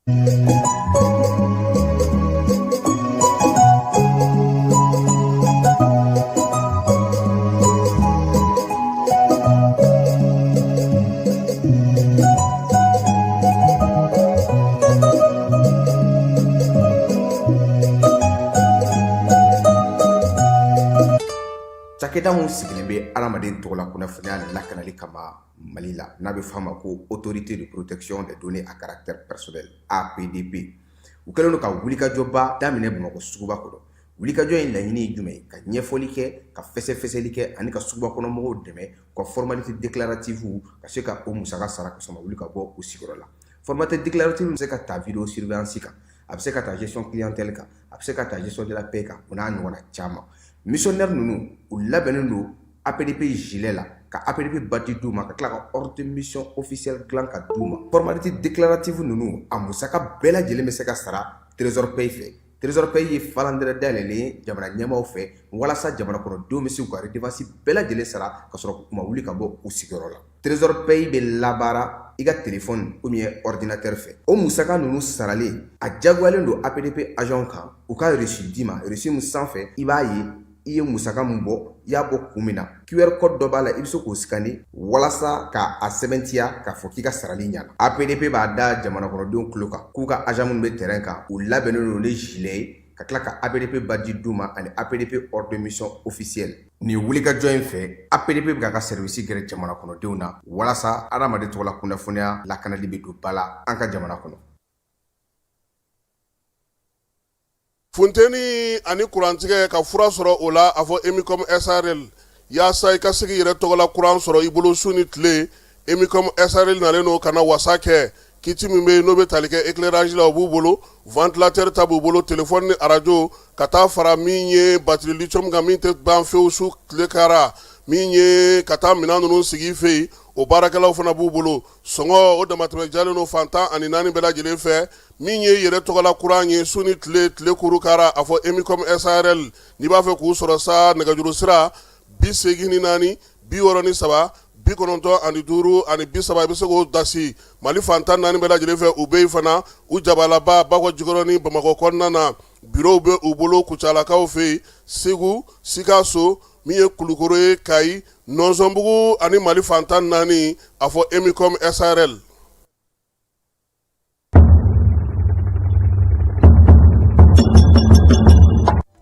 Cakɛda min sigilen bɛ adamaden tɔgɔla kunnafoniya lakanali kama Mali la, n'a bɛ f'a ma ko Autorité de protection des données à caractère personnel, APDP, u kɛlen don ka wulikajɔba daminɛ Bamakɔ suguba kɔnɔ. Wulikajɔ in laɲini ye jumɛn ye? Ka ɲɛfɔli kɛ, ka fɛsɛfɛsɛli kɛ ani ka suguba kɔnɔ mɔgɔw dɛmɛ u ka formalité déclarative ka se ka o musaka sara ka sɔrɔ wuli ka bɔ u sigiyɔrɔ la. Formalité déclarative bɛ se ka ta vidéo surveillance kan, a bɛ se ka ta gestion clientèle kan, a bɛ se ka ta gestion de la paie kan, o n'a ɲɔgɔnna caman. Missionnaire ninnu, u labɛnnen don APDP gilet la, ka APDP badge d'u ma, ka tila ka ordre de mission officiel dilan ka d'u ma. Formalité déclarative ninnu, a musaka bɛɛ lajɛlen bɛ se ka sara Trésor Paye fɛ. Trésor Paye ye falandɛrɛ dayɛlɛlen ye jamana ɲɛmaaw fɛ walasa jamana kɔnɔdenw bɛ se k'u ka redevance bɛɛ lajɛlen sara ka sɔrɔ u ma wuli ka bɔ u sigiyɔrɔ la. Trésor Paye bɛ labaara i ka téléphone ou bien ordinateur fɛ. O musaka ninnu saralen, a diyagoyalen don APDP agent kan u ka reçu d'i ma, reçu min sanfɛ i b'a ye i ye musaka min bɔ, i y'a bɔ kun min na. QR code dɔ b'a la, i bɛ se k'o scanner walasa ka a sɛbɛntiya k'a fɔ k'i ka sarali ɲana. APDP b'a da jamana kɔnɔdenw tulo kan k'u ka agent minnu bɛ terrain kan, u labɛnnen don ni gilet ye, ka tila ka APDP badge d'u ma ani APDP ordre de mission officiel. Nin wulikajɔ in fɛ, APDP bɛ k'a ka service gɛrɛ jamana kɔnɔdenw na walasa adamaden tɔgɔla kunnafoniya lakanali bɛ don ba la an ka jamana kɔnɔ. Funteni ani kurantigɛ, ka fura sɔrɔ o la, a fɔ Emicom SARL. Yaasa i ka se k'i yɛrɛ tɔgɔla kuran sɔrɔ i bolo su ni tile, Emicom SARL nalen don ka na wasa kɛ. Kit min bɛ yen n'o bɛ tali kɛ éclairage la, o b'u bolo, ventilateur ta b'u bolo, téléphone ni arajo, ka taa fara min ye batterie lithium kan, min tɛ ban fewu su tile kara, min ye ka taa minɛn ninnu sigi i fɛ yen, o baarakɛlaw fana b'u bolo. Sɔngɔ o damatɛmɛ jalen don fan 14 bɛɛ lajɛlen fɛ. Min ye yɛrɛ tɔgɔla kuran ye su ni tile, tile kuru kara, a fɔ Emicom SARL. N'i b'a fɛ k'u sɔrɔ sa, nɛgɛjuru sira 84 63 95 30, i bɛ se k'o dasi Mali fan 14 bɛɛ lajɛlen fɛ. U bɛ yen fana, u jabalaba Bakɔ Jikɔrɔni Bamakɔ kɔnɔna na, bureau bɛ u bolo Kucalakaw fɛ yen, Segu, Sikaso, min ye Kulukoro ye, Kayi, Nɔnsɔnbugu ani Mali fan 14, a fɔ Emicom SARL.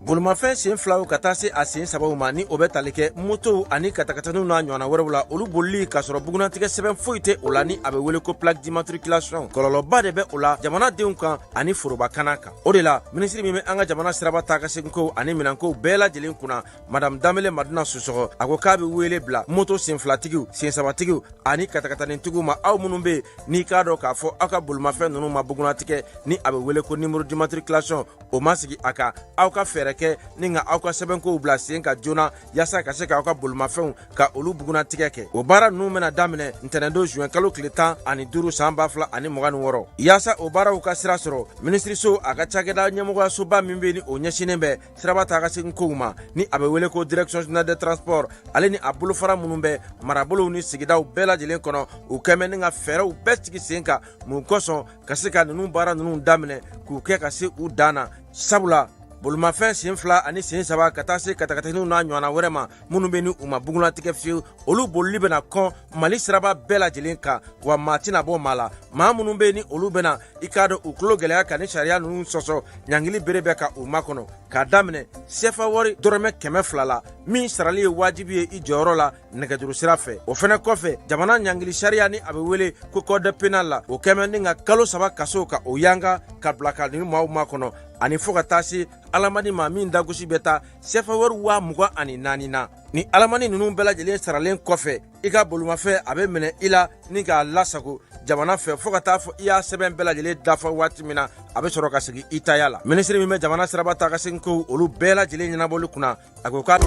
Bolimafɛn sen filaw ka taa se a sen sabaw ma, ni o bɛ tali kɛ motow ani katakataniw n'a ɲɔgɔnna wɛrɛw la, olu bolili k'a sɔrɔ bugunnatigɛ sɛbɛn foyi tɛ o la, ni a bɛ wele ko plaque d'immatriculation, kɔlɔlɔba de bɛ o la jamanadenw kan ani forobakana kan. O de la, minisiri min bɛ an ka jamana siraba taa ka seginkow ani minɛnkow bɛɛ lajɛlen kunna, Madame Danbele Madina Sisɔkɔ, a ko k'a bɛ wele bila moto senfilatigiw, sensabatigiw ani katakatanitigiw ma, aw minnu bɛ yen n'i k'a dɔn k'a fɔ aw ka bolimafɛn ninnu ma bugunnatigɛ, ni a bɛ wele ko numéro d'immatriculation, o ma sigi a kan, aw ka fɛɛrɛ kɛ ni ka aw ka sɛbɛnkow bila sen kan joona yaasa ka se k'aw ka bolimafɛnw ka olu bugunnatigɛ kɛ. O baara ninnu bɛna daminɛ ntɛnɛndon juin kalo tile 15 san 2026. Yaasa o baaraw ka sira sɔrɔ, minisiriso a ka cakɛda ɲɛmɔgɔyasoba min bɛ ni o ɲɛsinnen bɛ siraba taa ka segin kow ma, ni a bɛ wele ko Direction générale des transports, ale ni a bolofara minnu bɛ marabolow ni sigidaw bɛɛ lajɛlen kɔnɔ, u kɛmɛ ni ka fɛɛrɛw bɛɛ sigi sen kan mun kosɔn ka se ka ninnu baara ninnu daminɛ k'u kɛ ka se u dan na. Sabula bolimafɛn sen fila ani sen saba ka taa se katakataniw n'a ɲɔgɔnna wɛrɛ ma minnu bɛ ni u ma bugunnatigɛ fiyewu, olu bolili bɛna kɔn Mali siraba bɛɛ lajɛlen kan, wa maa tɛna bɔ maa la. Maa minnu bɛ ni olu bɛna i k'a dɔn u tulo gɛlɛya ka ni sariya ninnu sɔsɔ, ɲangili bere bɛ ka u makɔnɔ k'a daminɛ sefa wari dɔrɔmɛ 200 la, min sarali ye wajibi ye i jɔyɔrɔ la nɛgɛjuru sira fɛ. O fɛnɛ kɔfɛ, jamana ɲangili sariya, ni a bɛ wele ko code pénal la, o kɛmɛ ni ka kalo 3 kaso ka o yanga ka bila ka nin maaw makɔnɔ, ani fo ka taa se alamani ma min dagosi bɛ taa sefa wari 24,000 na. Ni alamani ninnu bɛɛ lajɛlen saralen kɔfɛ, i ka bolimafɛn a bɛ minɛ i la ni k'a lasago jamana fɛ fo ka taa fɔ i y'a sɛbɛn bɛɛ lajɛlen dafa waati min na, a bɛ sɔrɔ ka segin i taya la. Minisiri min bɛ jamana siraba taa ka segin kow olu bɛɛ lajɛlen ɲɛnabɔli kunna, a ko k'a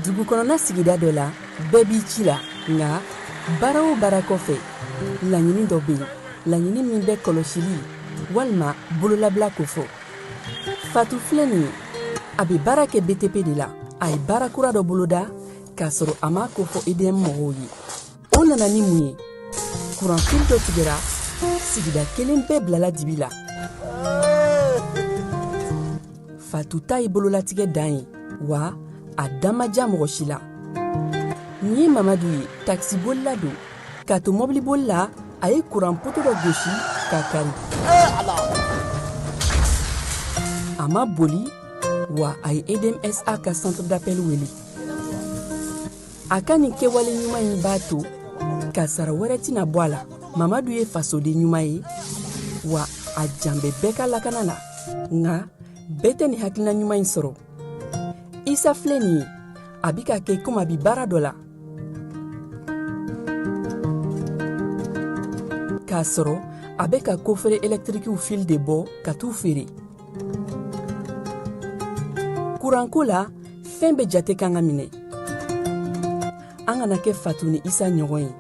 Dugu kɔnɔna sigida dɔ la, bɛɛ b'i ci la, nka baara o baara kɔfɛ, laɲini dɔ bɛ yen, laɲini min bɛ kɔlɔsili walima bololabila kofɔ. Fatu filɛ nin ye, a bɛ baara kɛ BTP de la. A ye baara kura dɔ boloda k'a sɔrɔ a m'a kofɔ EDM mɔgɔw ye. O nana ni mun ye? Kuranfili dɔ tigɛra, sigida kelen bɛɛ bilala dibi la. Fatu ta ye bololatigɛ dan ye, wa a da ma diya mɔgɔ si la. Nin ye Mamadu ye, takisibolila don. K'a to mɔbiliboli la, a ye kuran poto dɔ gosi k'a kari. A ma boli, wa a ye EDM SA ka centre d'appel wele. A ka nin kɛwale ɲuman in b'a to kasara wɛrɛ tɛna bɔ a la. Mamadu ye fasoden ɲuman ye, wa a jan bɛ bɛɛ ka lakana la. Nka bɛɛ tɛ nin hakilina ɲuman in sɔrɔ. Isa filɛ nin ye, a bɛ ka kɛ komi a bɛ baara dɔ la, k'a sɔrɔ a bɛ ka kofere ɛlɛtirikiw fil de bɔ ka t'u feere. Kuranko la, fɛn bɛɛ jate kan ka minɛ. An kana kɛ Fatu ni Isa ɲɔgɔn ye,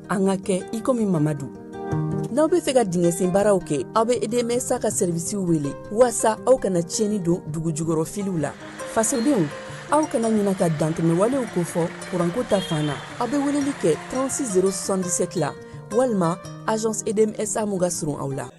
an ka kɛ i komi Mamadu. N'aw bɛ fɛ ka dingɛsen baaraw kɛ, aw bɛ EDMSA ka sɛrivisiw wele waasa aw kana tiɲɛni don dugujukɔrɔ filiw la. Fasodenw, aw kana ɲina ka dantɛmɛwalew kofɔ kuranko ta fan na. Aw bɛ weleli kɛ 36 077 la walima agence EDMSA mun ka surun aw la.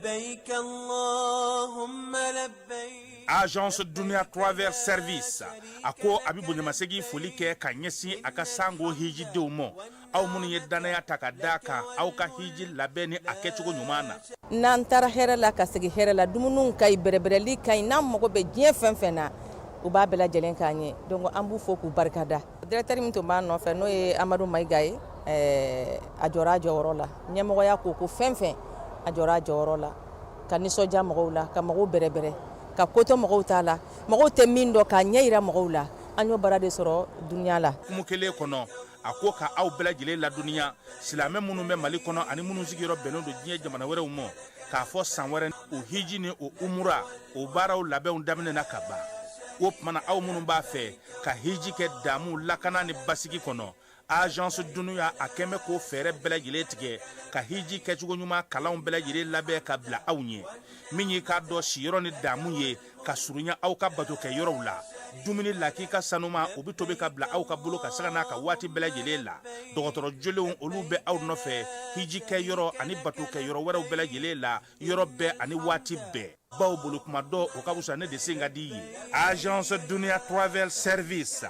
Agence Dunia Travel Service a ko a bɛ bonyamasegin foli kɛ ka ɲɛsin a ka sango hijidenw ma, aw minnu ye dannaya ta ka da kan aw ka hiji labɛn ni a kɛcogo ɲuman na. N'an taara hɛrɛ la ka segin hɛrɛ la, dumuniw ka ɲi, bɛrɛbɛrɛli ka ɲi, n'an mago bɛ diɲɛ fɛn fɛn na, u b'a bɛɛ lajɛlen k'an ye. Donc an b'u fo k'u barikada. Directeur min tun b'a nɔfɛ, n'o ye Amadu Mayiga ye, a jɔra a jɔyɔrɔ la. Ɲɛmɔgɔya ko fɛn fɛn, a jɔra a jɔyɔrɔ la, ka nisɔndiya mɔgɔw la, ka mɔgɔw bɛrɛbɛrɛ, ka ko to mɔgɔw ta la, mɔgɔw tɛ min dɔn k'a ɲɛ jira mɔgɔw la. An y'o baara de sɔrɔ Dunia la. Hukumu kelen kɔnɔ, a ko ka aw bɛɛ lajɛlen ladɔnniya, silamɛ minnu bɛ Mali kɔnɔ ani minnu sigiyɔrɔ bɛnnen don diɲɛ jamana wɛrɛw ma, k'a fɔ san wɛrɛ o hiji ni o umura o baaraw labɛnw daminɛna ka ban. O tuma na, aw minnu b'a fɛ ka hiji kɛ damu, lakana ni basigi kɔnɔ, agence Dunia a kɛn bɛ k'o fɛɛrɛ bɛɛ lajɛlen tigɛ ka hiji kɛcogo ɲuman kalanw bɛɛ lajɛlen labɛn ka bila aw ɲɛ. Min y'i k'a dɔn siyɔrɔ ni damu ye ka surunya aw ka batokɛ yɔrɔw la, dumuni lakika sanuma o bɛ tobi ka bila aw ka bolo ka sanga n'a ka waati bɛɛ lajɛlen la. Dɔgɔtɔrɔ jolenw olu bɛ aw nɔfɛ hiji kɛ yɔrɔ ani batokɛ yɔrɔ wɛrɛw bɛɛ lajɛlen la, yɔrɔ bɛɛ ani waati bɛɛ. Baw bolo kuma dɔ o ka fisa ne de sen ka di ye. Agence Dunia Travel Service,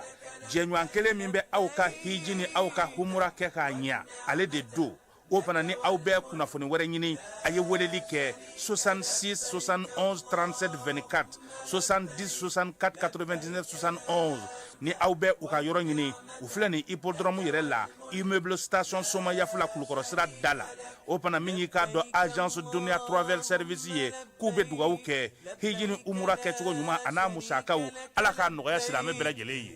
jɛɲɔgɔn kelen min bɛ aw ka hiji ni aw ka humura kɛ k'a ɲɛ, ale de don. O fana ni aw bɛ kunnafoni wɛrɛ ɲini, a ye weleli kɛ 66 71 37 24, 70 64 99 71. Ni aw bɛ u ka yɔrɔ ɲini, u filɛ nin hippodrome yɛrɛ la, immeuble station Somayaf la, Kulukɔrɔ sira da la. O fana min y'i k'a dɔn agence Dunia Travel Service ye, k'u bɛ dugawu kɛ hiji ni umura kɛcogo ɲuman a n'a musakaw, Ala k'a nɔgɔya silamɛ bɛɛ lajɛlen ye.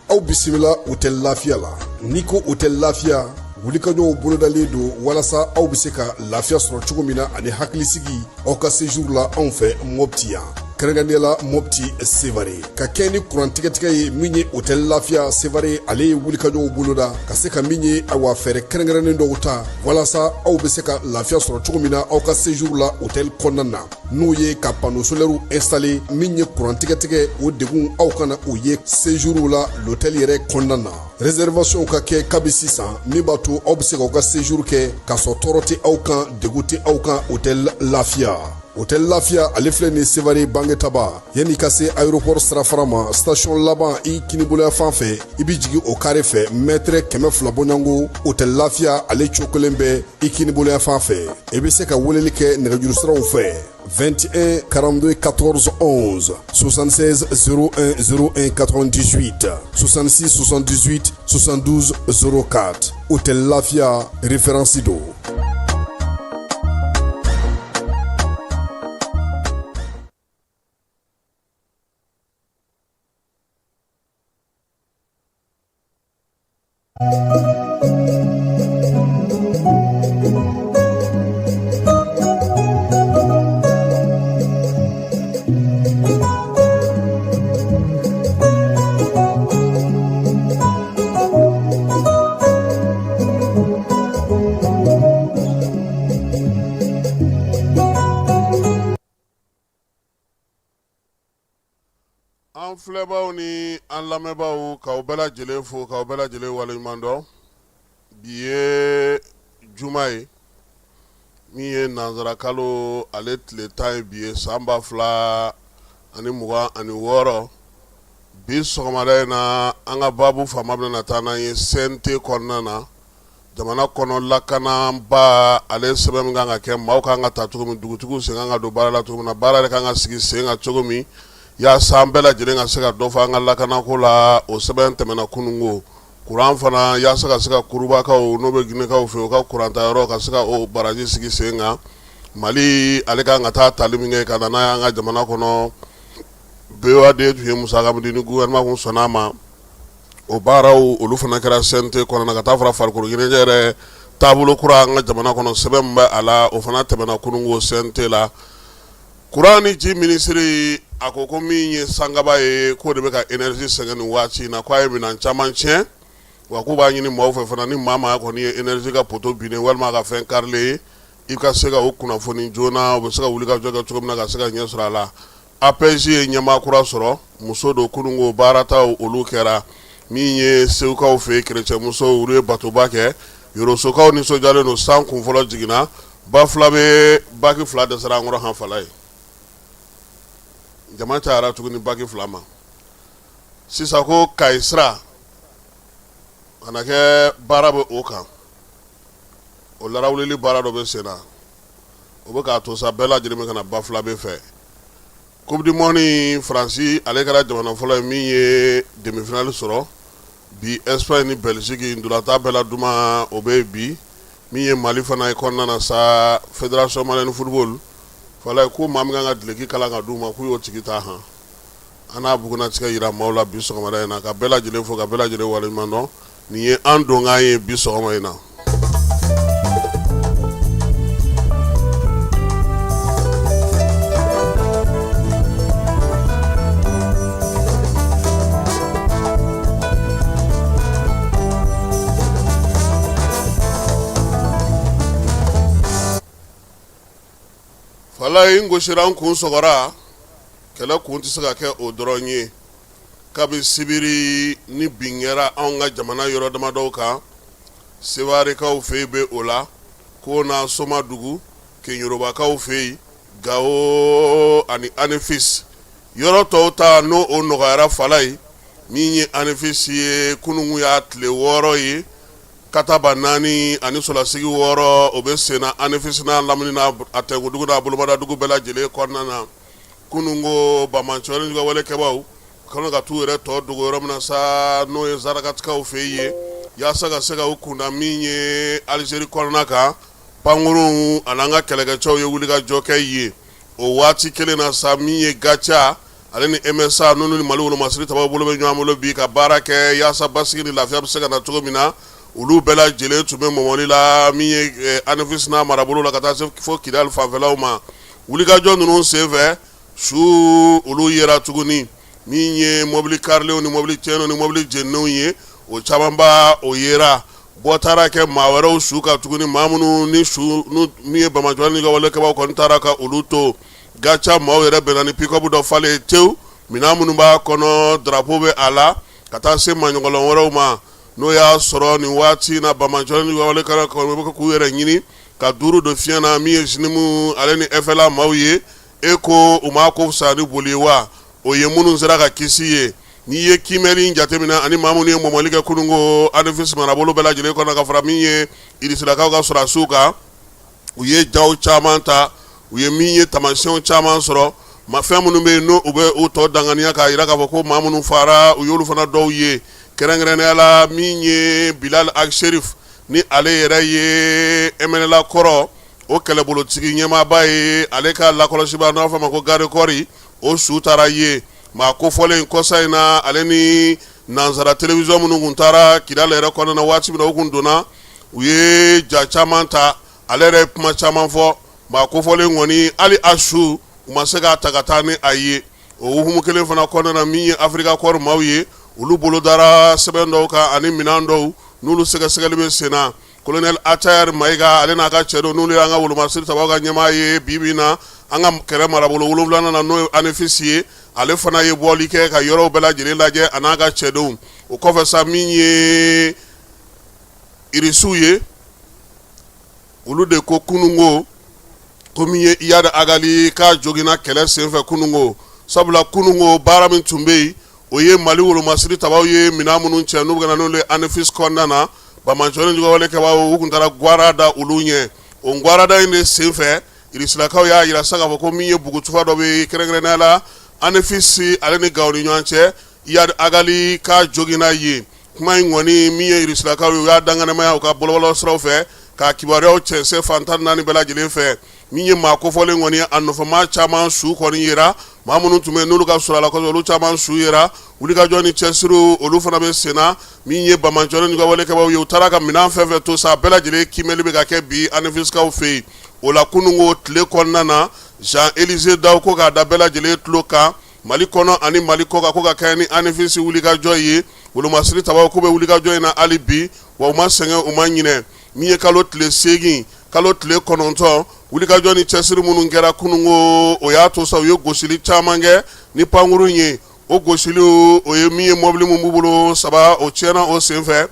Aw bisimila hôtel Lafiya la. N'i ko hôtel Lafiya, wulikajɔw bolodalen don walasa aw bɛ se ka lafiya sɔrɔ cogo min na ani hakilisigi aw ka séjour la anw fɛ Mopti yan, kɛrɛnkɛrɛnnenya la Mopti Sevare. Ka kɛ ni kuran tigɛtigɛ ye, min ye hôtel Lafiya Sevare, ale ye wulikajɔw boloda ka se ka min ye awa fɛɛrɛ kɛrɛnkɛrɛnnen dɔw ta walasa aw bɛ se ka lafiya sɔrɔ cogo min na aw ka séjour la hôtel kɔnɔna na, n'o ye ka panneau solaire installer. Min ye kuran tigɛtigɛ, o degun aw kana o ye séjour la l'hôtel yɛrɛ kɔnɔna na. Réservation ka kɛ kabi sisan, min b'a to aw bɛ se k'aw ka séjour kɛ k'a sɔrɔ tɔɔrɔ tɛ aw kan, degun tɛ aw kan. Hôtel Lafiya, hôtel Lafiya, ale filɛ nin Sevare Bangetaba, yanni ka se aéroport sirafara ma, station laban i kiniboloya fan fɛ, i bɛ jigin o carré fɛ, mètre 200 bɔɲɔgɔnko, hôtel Lafiya ale cogo kelen bɛ i kiniboloya fan fɛ. I bɛ se ka weleli kɛ nɛgɛjuru siraw fɛ. 21 42 14 11 76 01 01 98 66 78 72 04 Hôtel Lafia référence don. An filɛbaaw ni an lamɛnbaaw k'aw bɛɛ lajɛlen fo k'aw bɛɛ lajɛlen waleɲuman dɔn bi ye juma ye min ye nanzarakalo ale tile 10 ye bi ye san 2026 bi sɔgɔmada in na an ka baabu fanba bɛna taa n'an ye CNT kɔnɔna na jamana kɔnɔ lakanaba ale sɛbɛn min kan ka kɛ maaw kan ka ta cogo min dugutigiw sen kan ka don baara la cogo min na baara yɛrɛ kan ka sigi sen kan cogo min yaasa an bɛɛ lajɛlen ka se ka dɔ fɔ an ka lakanako la o sɛbɛn tɛmɛna kununko kuran fana yaasa ka se ka kurubakaw n'o bɛ ginɛkaw fɛ u ka kuranta yɔrɔ ka se ka o baraji sigi sen kan mali ale kan ka taa tali min kɛ ka na n'a ye an ka jamana kɔnɔ BOAD tun ye musaka min di ni gouvernement kun sɔnna a ma o baaraw olu fana kɛra CNT kɔnɔna ka taa fara farikolo ɲɛnajɛ yɛrɛ taabolo kura an ka jamana kɔnɔ sɛbɛn min bɛ a la o fana tɛmɛna kununko CNT la kuran ni ji minisiri a ko ko min ye sankaba ye k'o de bɛ ka énergie sɛgɛn nin waati in na k'a ye minɛn caman tiɲɛ wa k'u b'a ɲini maaw fɛ fana ni maa maa kɔni ye énergie ka poto binnen walima a ka fɛn karilen ye i ka se ka o kunnafoni joona u bɛ se ka wuli ka jɔ kɛ cogo min na ka se ka ɲɛ sɔrɔ a la APEJ ye ɲɛmaa kura sɔrɔ muso don kununko baarataw olu kɛra min ye segukaw fɛ yen kerecɛnmusow olu ye batoba kɛ yorosokaw nisɔndiyalen don san kun fɔlɔ jiginna Bafulabɛ baki fila dɛsɛra an kɔrɔ han fala ye jama cayara tuguni baki fila ma sisan ko Kayi sira kana kɛ baara bɛ o kan o larawulili baara dɔ bɛ sen na o bɛ k'a to sa bɛɛ lajɛlen bɛ ka na Bafulabɛ fɛ Coupe du monde Faransi ale kɛra jamana fɔlɔ ye min ye demi-finale sɔrɔ bi Espagne ni Belgique ntolatan bɛɛ la duman o bɛ bi min ye Mali fana ye kɔnɔna na sa Fédération malienne football fala ko maa min kan ka duloki kala ka d'u ma k'u y'o tigi ta han an n'a bugunnatigɛ jira maaw la bi sɔgɔmada in na ka bɛɛ lajɛlen fo ka bɛɛ lajɛlen waleɲuman dɔn nin ye an donkan ye bi sɔgɔma in na Falaye n gosira n kun sɔgɔra kɛlɛ kun tɛ se ka kɛ o dɔrɔn ye kabi sibiri ni bin kɛra anw ka jamana yɔrɔ damadɔw kan sewarekaw fɛ yen bɛ o la Kona Somadugu Keyorobakaw fɛ yen Gawo ani Anefis yɔrɔ tɔw ta n'o o nɔgɔyara Falaye min ye Anefis ye kunun y'a tile 6 ye Kataba naani ani sɔrɔdasi 6 o bɛ senna Anefis n'a lamini n'a a tɛnkudugu n'a bolomadadugu bɛɛ lajɛlen kɔnɔna na kunun ko banbaanci walekɛbaaw kɛlen ka t'u yɛrɛ tɔ dogo yɔrɔ min na sa n'o ye Zarakatikaw fɛ yen yaasa ka se ka u kunda min ye Alizeri kɔnɔna kan pankurunw ani an ka kɛlɛkɛcɛw ye wulikajɔ kɛ yen o waati kelen na sa min ye GATIA ale ni MSA n'olu ni Mali wolomasiri tabaw bolo bɛ ɲɔgɔn bolo bi ka baara kɛ yaasa basigi ni lafiya bɛ se ka na cogo min na olu bɛɛ lajɛlen tun bɛ mɔmɔli la min ye Anefis n'a marabolo la ka taa se fo Kidali fanfɛlaw ma wulikajɔ ninnu senfɛ su olu yera tuguni min ye mɔbili karilenw ni mɔbili tiɲɛnenw ni mɔbili jeninenw ye o camanba o yera bɔ taara kɛ maa wɛrɛw su kan tuguni maa minnu ni su min ye banbaanci walekɛbaaw kɔni taara ka olu to GATIA maaw yɛrɛ bɛnna ni pick-up dɔ falen tewu minɛn minnu b'a kɔnɔ drapeau bɛ a la ka taa se maɲɔgɔlɔn wɛrɛw ma n'o y'a sɔrɔ nin waati in na banbaanci walekɛlaw bɛ k'u yɛrɛ ɲini ka duuru don fiɲɛ na min ye JNIM ale ni FLA maaw ye e ko u ma ko fisa ni boli ye wa o ye minnu sera ka kisi ye n'i ye kiimɛni jateminɛ ani maa minnu ye mɔmɔli kɛ kununko Anefis marabolo bɛɛ lajɛlen kɔnɔ ka fara min ye irisilakaw ka sɔrɔdasiw kan u ye jaw caman ta U ye min ye taamasiyɛnw caman sɔrɔ, ma fɛn minnu bɛ yen n'o u bɛ u tɔ danganiya k'a jira k'a fɔ ko maa minnu fara, u y'olu fana dɔw ye. Kɛrɛnkɛrɛnnenya la, min ye Bilal Ag Cherif ni ale yɛrɛ ye MNLA kɔrɔ, o kɛlɛbolotigi ɲɛmaaba ye, ale ka lakɔlɔsibaa n'a fɔ ma ko garde corps, o su taara ye. Maa kofɔlen kɔsa in na, ale ni nansara télévision minnu tun taara Kidal yɛrɛ kɔnɔna na, waati min na u tun donna, u ye ja caman ta, ale yɛrɛ ye kuma caman fɔ. Maa kofɔlen kɔni, hali a su u ma se k'a ta ka taa ni a ye. O hukumu kelen fana kɔnɔna na, min ye Africa Corps maaw ye, olu bolo dara sɛbɛn dɔw kan ani minɛn dɔw n'olu sɛgɛsɛgɛli bɛ sen na. Colonel Attaher Maïga, ale n'a ka cɛdenw, n'olu y'an ka wolomasiri tabaw ka ɲɛmaa ye bi bi in na an ka kɛlɛ marabolo 7nan na, n'o ye Anefis ye, ale fana ye bɔli kɛ ka yɔrɔw bɛɛ lajɛlen lajɛ a n'a ka cɛdenw. O kɔfɛ sa, min ye irisiw ye, olu de ko kununko ko min ye Iyad Ag Ghali k'a joginna kɛlɛ senfɛ kununko, sabula kununko baara min tun bɛ yen, o ye Mali wolomasiri tabaw ye minɛn minnu cɛ n'u bɛ ka na n'olu ye Anefis kɔnɔna na, banbaanciw ni juguwalekɛbaaw, u tun taara gwara da olu ɲɛ. O gwarada in de senfɛ, irisilakaw y'a jira sa k'a fɔ ko min ye bugutufa dɔ bɛ yen, kɛrɛnkɛrɛnnenya la Anefis ale ni Gawo ni ɲɔgɔn cɛ, Iyad Ag Ghali k'a joginna yen. Kuma in kɔni, min ye irisilakaw ye, u y'a danganamaya u ka bɔlɔbɔlɔ siraw fɛ k'a kibaruyaw cɛnsɛn fan 14 bɛɛ lajɛlen fɛ. Min ye maa kofɔlen kɔni, a nɔfɛmaa caman su kɔni yera, maa minnu tun bɛ n'olu ka surun a la kosɛbɛ, olu caman su yera. Wulikajɔ ni cɛsiriw, olu fana bɛ senna. Min ye banbaanciw ni juguwalekɛbaaw ye, u taara ka minɛn fɛn fɛn to sa, a bɛɛ lajɛlen kiimɛli bɛ ka kɛ bi Anefisikaw fɛ yen. O la kununko tile kɔnɔna na, Jean Élisée Dao ko k'a da bɛɛ lajɛlen tulo kan Mali kɔnɔ ani Mali kɔkan, ko ka kɛɲɛ ni Anefisi wulikajɔ ye, wolomasiri tabaw k'u bɛ wulikajɔ in na hali bi, wa u ma sɛgɛn, u ma ɲinɛ. Min ye kalo tile 8, kalo tile 9, wulikajɔ ni cɛsiri minnu kɛra kununko, o y'a to sa u ye gosili caman kɛ ni pankurun ye. O gosili, o ye min ye mɔbili min b'u bolo saba, o tiɲɛna o senfɛ.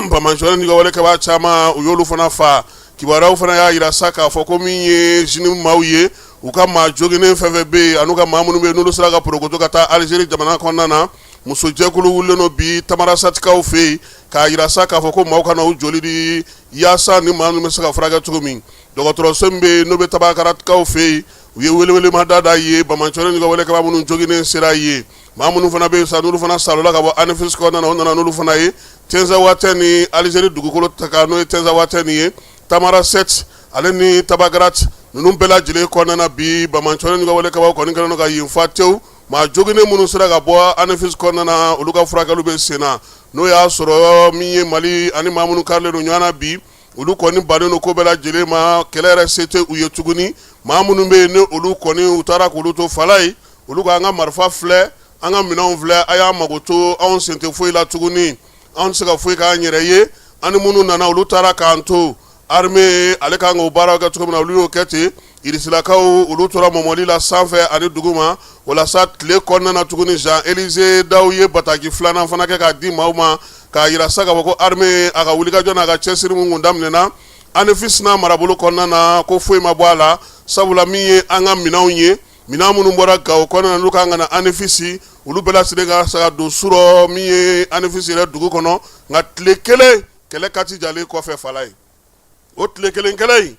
Banbaanciw ni juguwalekɛbaa caman, u y'olu fana faa. Kibaruyaw fana y'a jira sa k'a fɔ ko min ye JNIM maaw ye, u ka maa joginnen fɛn fɛn bɛ yen an'u ka maa minnu bɛ yen n'olu sera ka porokoto ka taa Alizeri jamana kɔnɔna na, musojɛkulu wulilen don bi Tamarasatikaw fɛ yen k'a jira sa k'a fɔ ko maaw ka na u joli di yaasa ni maa ninnu bɛ se ka furakɛ cogo min. Dɔgɔtɔrɔso min bɛ yen n'o bɛ Tabakarakaw fɛ yen, u ye welewelemada da yen, banbaanciw ni juguwalekɛbaa minnu joginnen sera yen. Maa minnu fana bɛ yen sa n'olu fana salola ka bɔ Anefis kɔnɔna na, u nana n'olu fana ye Tinzawatɛn ni Alizeri dugukolo ta kan, n'o ye Tinzawatɛn ye, Tamarasɛti ale ni Tabagarat ninnu bɛɛ lajɛlen kɔnɔna na bi, banbaanciw ni juguwalekɛbaaw kɔni kɛlen don ka yen fa tewu. Maa joginnen minnu sera ka bɔ Anefis kɔnɔna na, olu ka furakɛliw bɛ sen na. N'o y'a sɔrɔ min ye Mali ani maa minnu karilen don ɲɔgɔn na bi, olu kɔni bannen don ko bɛɛ lajɛlen ma, kɛlɛ yɛrɛ se tɛ u ye tuguni. Maa minnu bɛ yen ni olu kɔni u taara k'olu to fala ye, olu ko an ka marifa filɛ, an ka minɛnw filɛ, a y'an mago to, anw sen tɛ foyi la tuguni, anw tɛ se ka foyi k'an yɛrɛ ye. An ni minnu nana, olu taara k'an to. Armée ale kan k'o baaraw kɛ cogo min na, olu y'o kɛ ten. Irisilakaw, olu tora mɔmɔli la sanfɛ ani duguma. O la sa, tile kɔnɔna na tuguni, Jean Élisée Dao ye bataki filanan fana kɛ k'a di maaw ma, k'a jira sa k'a fɔ ko armée a ka wulikajɔ n'a ka cɛsiri min kun daminɛna Anefis n'a marabolo kɔnɔna na, ko foyi ma bɔ a la, sabula min ye an ka minɛnw ye, minɛn minnu bɔra Gawo kɔnɔna na n'u kan ka na Anefisi, olu bɛɛ lajɛlen ka se ka don surɔ min ye Anefisi yɛrɛ dugu kɔnɔ. Nka tile kelen kɛlɛ kati jalen kɔfɛ, fala ye o tile kelen kɛlɛ in,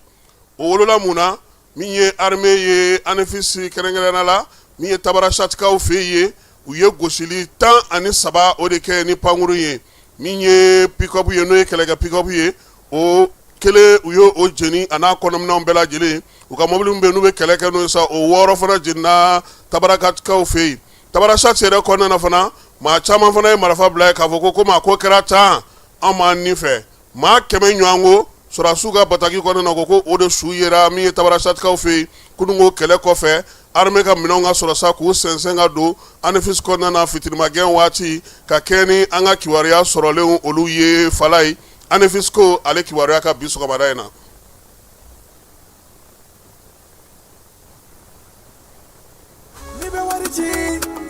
o wolola mun na? Min ye armée ye Anefisi kɛrɛnkɛrɛnnenya la, min ye Tabarasatikaw fɛ yen, u ye gosili 13 o de kɛ ni pankurun ye. Min ye pick-up ye, n'o ye kɛlɛkɛ pick-up ye, o kelen u ye o jeni a n'a kɔnɔminɛnw bɛɛ lajɛlen. U ka mobili min bɛ yen n'u bɛ kɛlɛ kɛ n'o ye sa, o 6 fana jenina Tabarakatikaw fɛ yen. Tabarasati yɛrɛ kɔnɔna na fana, maa caman fana ye marifa bila yen k'a fɔ ko komi a ko kɛra tan, an b'an ni fɛ. Maa 100 ɲɔgɔn ko sɔrɔdasiw ka bataki kɔnɔna na, ko ko o de su yera min ye Tabarasatikaw fɛ yen kununko kɛlɛ kɔfɛ. Armée ka minɛnw ka sɔrɔ sa k'u sɛnsɛn ka don Anefis kɔnɔna na fitirimagɛn waati, ka kɛɲɛ ni an ka kibaruya sɔrɔlenw olu ye. Fala ye Anefis ko ale kibaruya ka bi sɔgɔmada in na. N'i bɛ wari ci,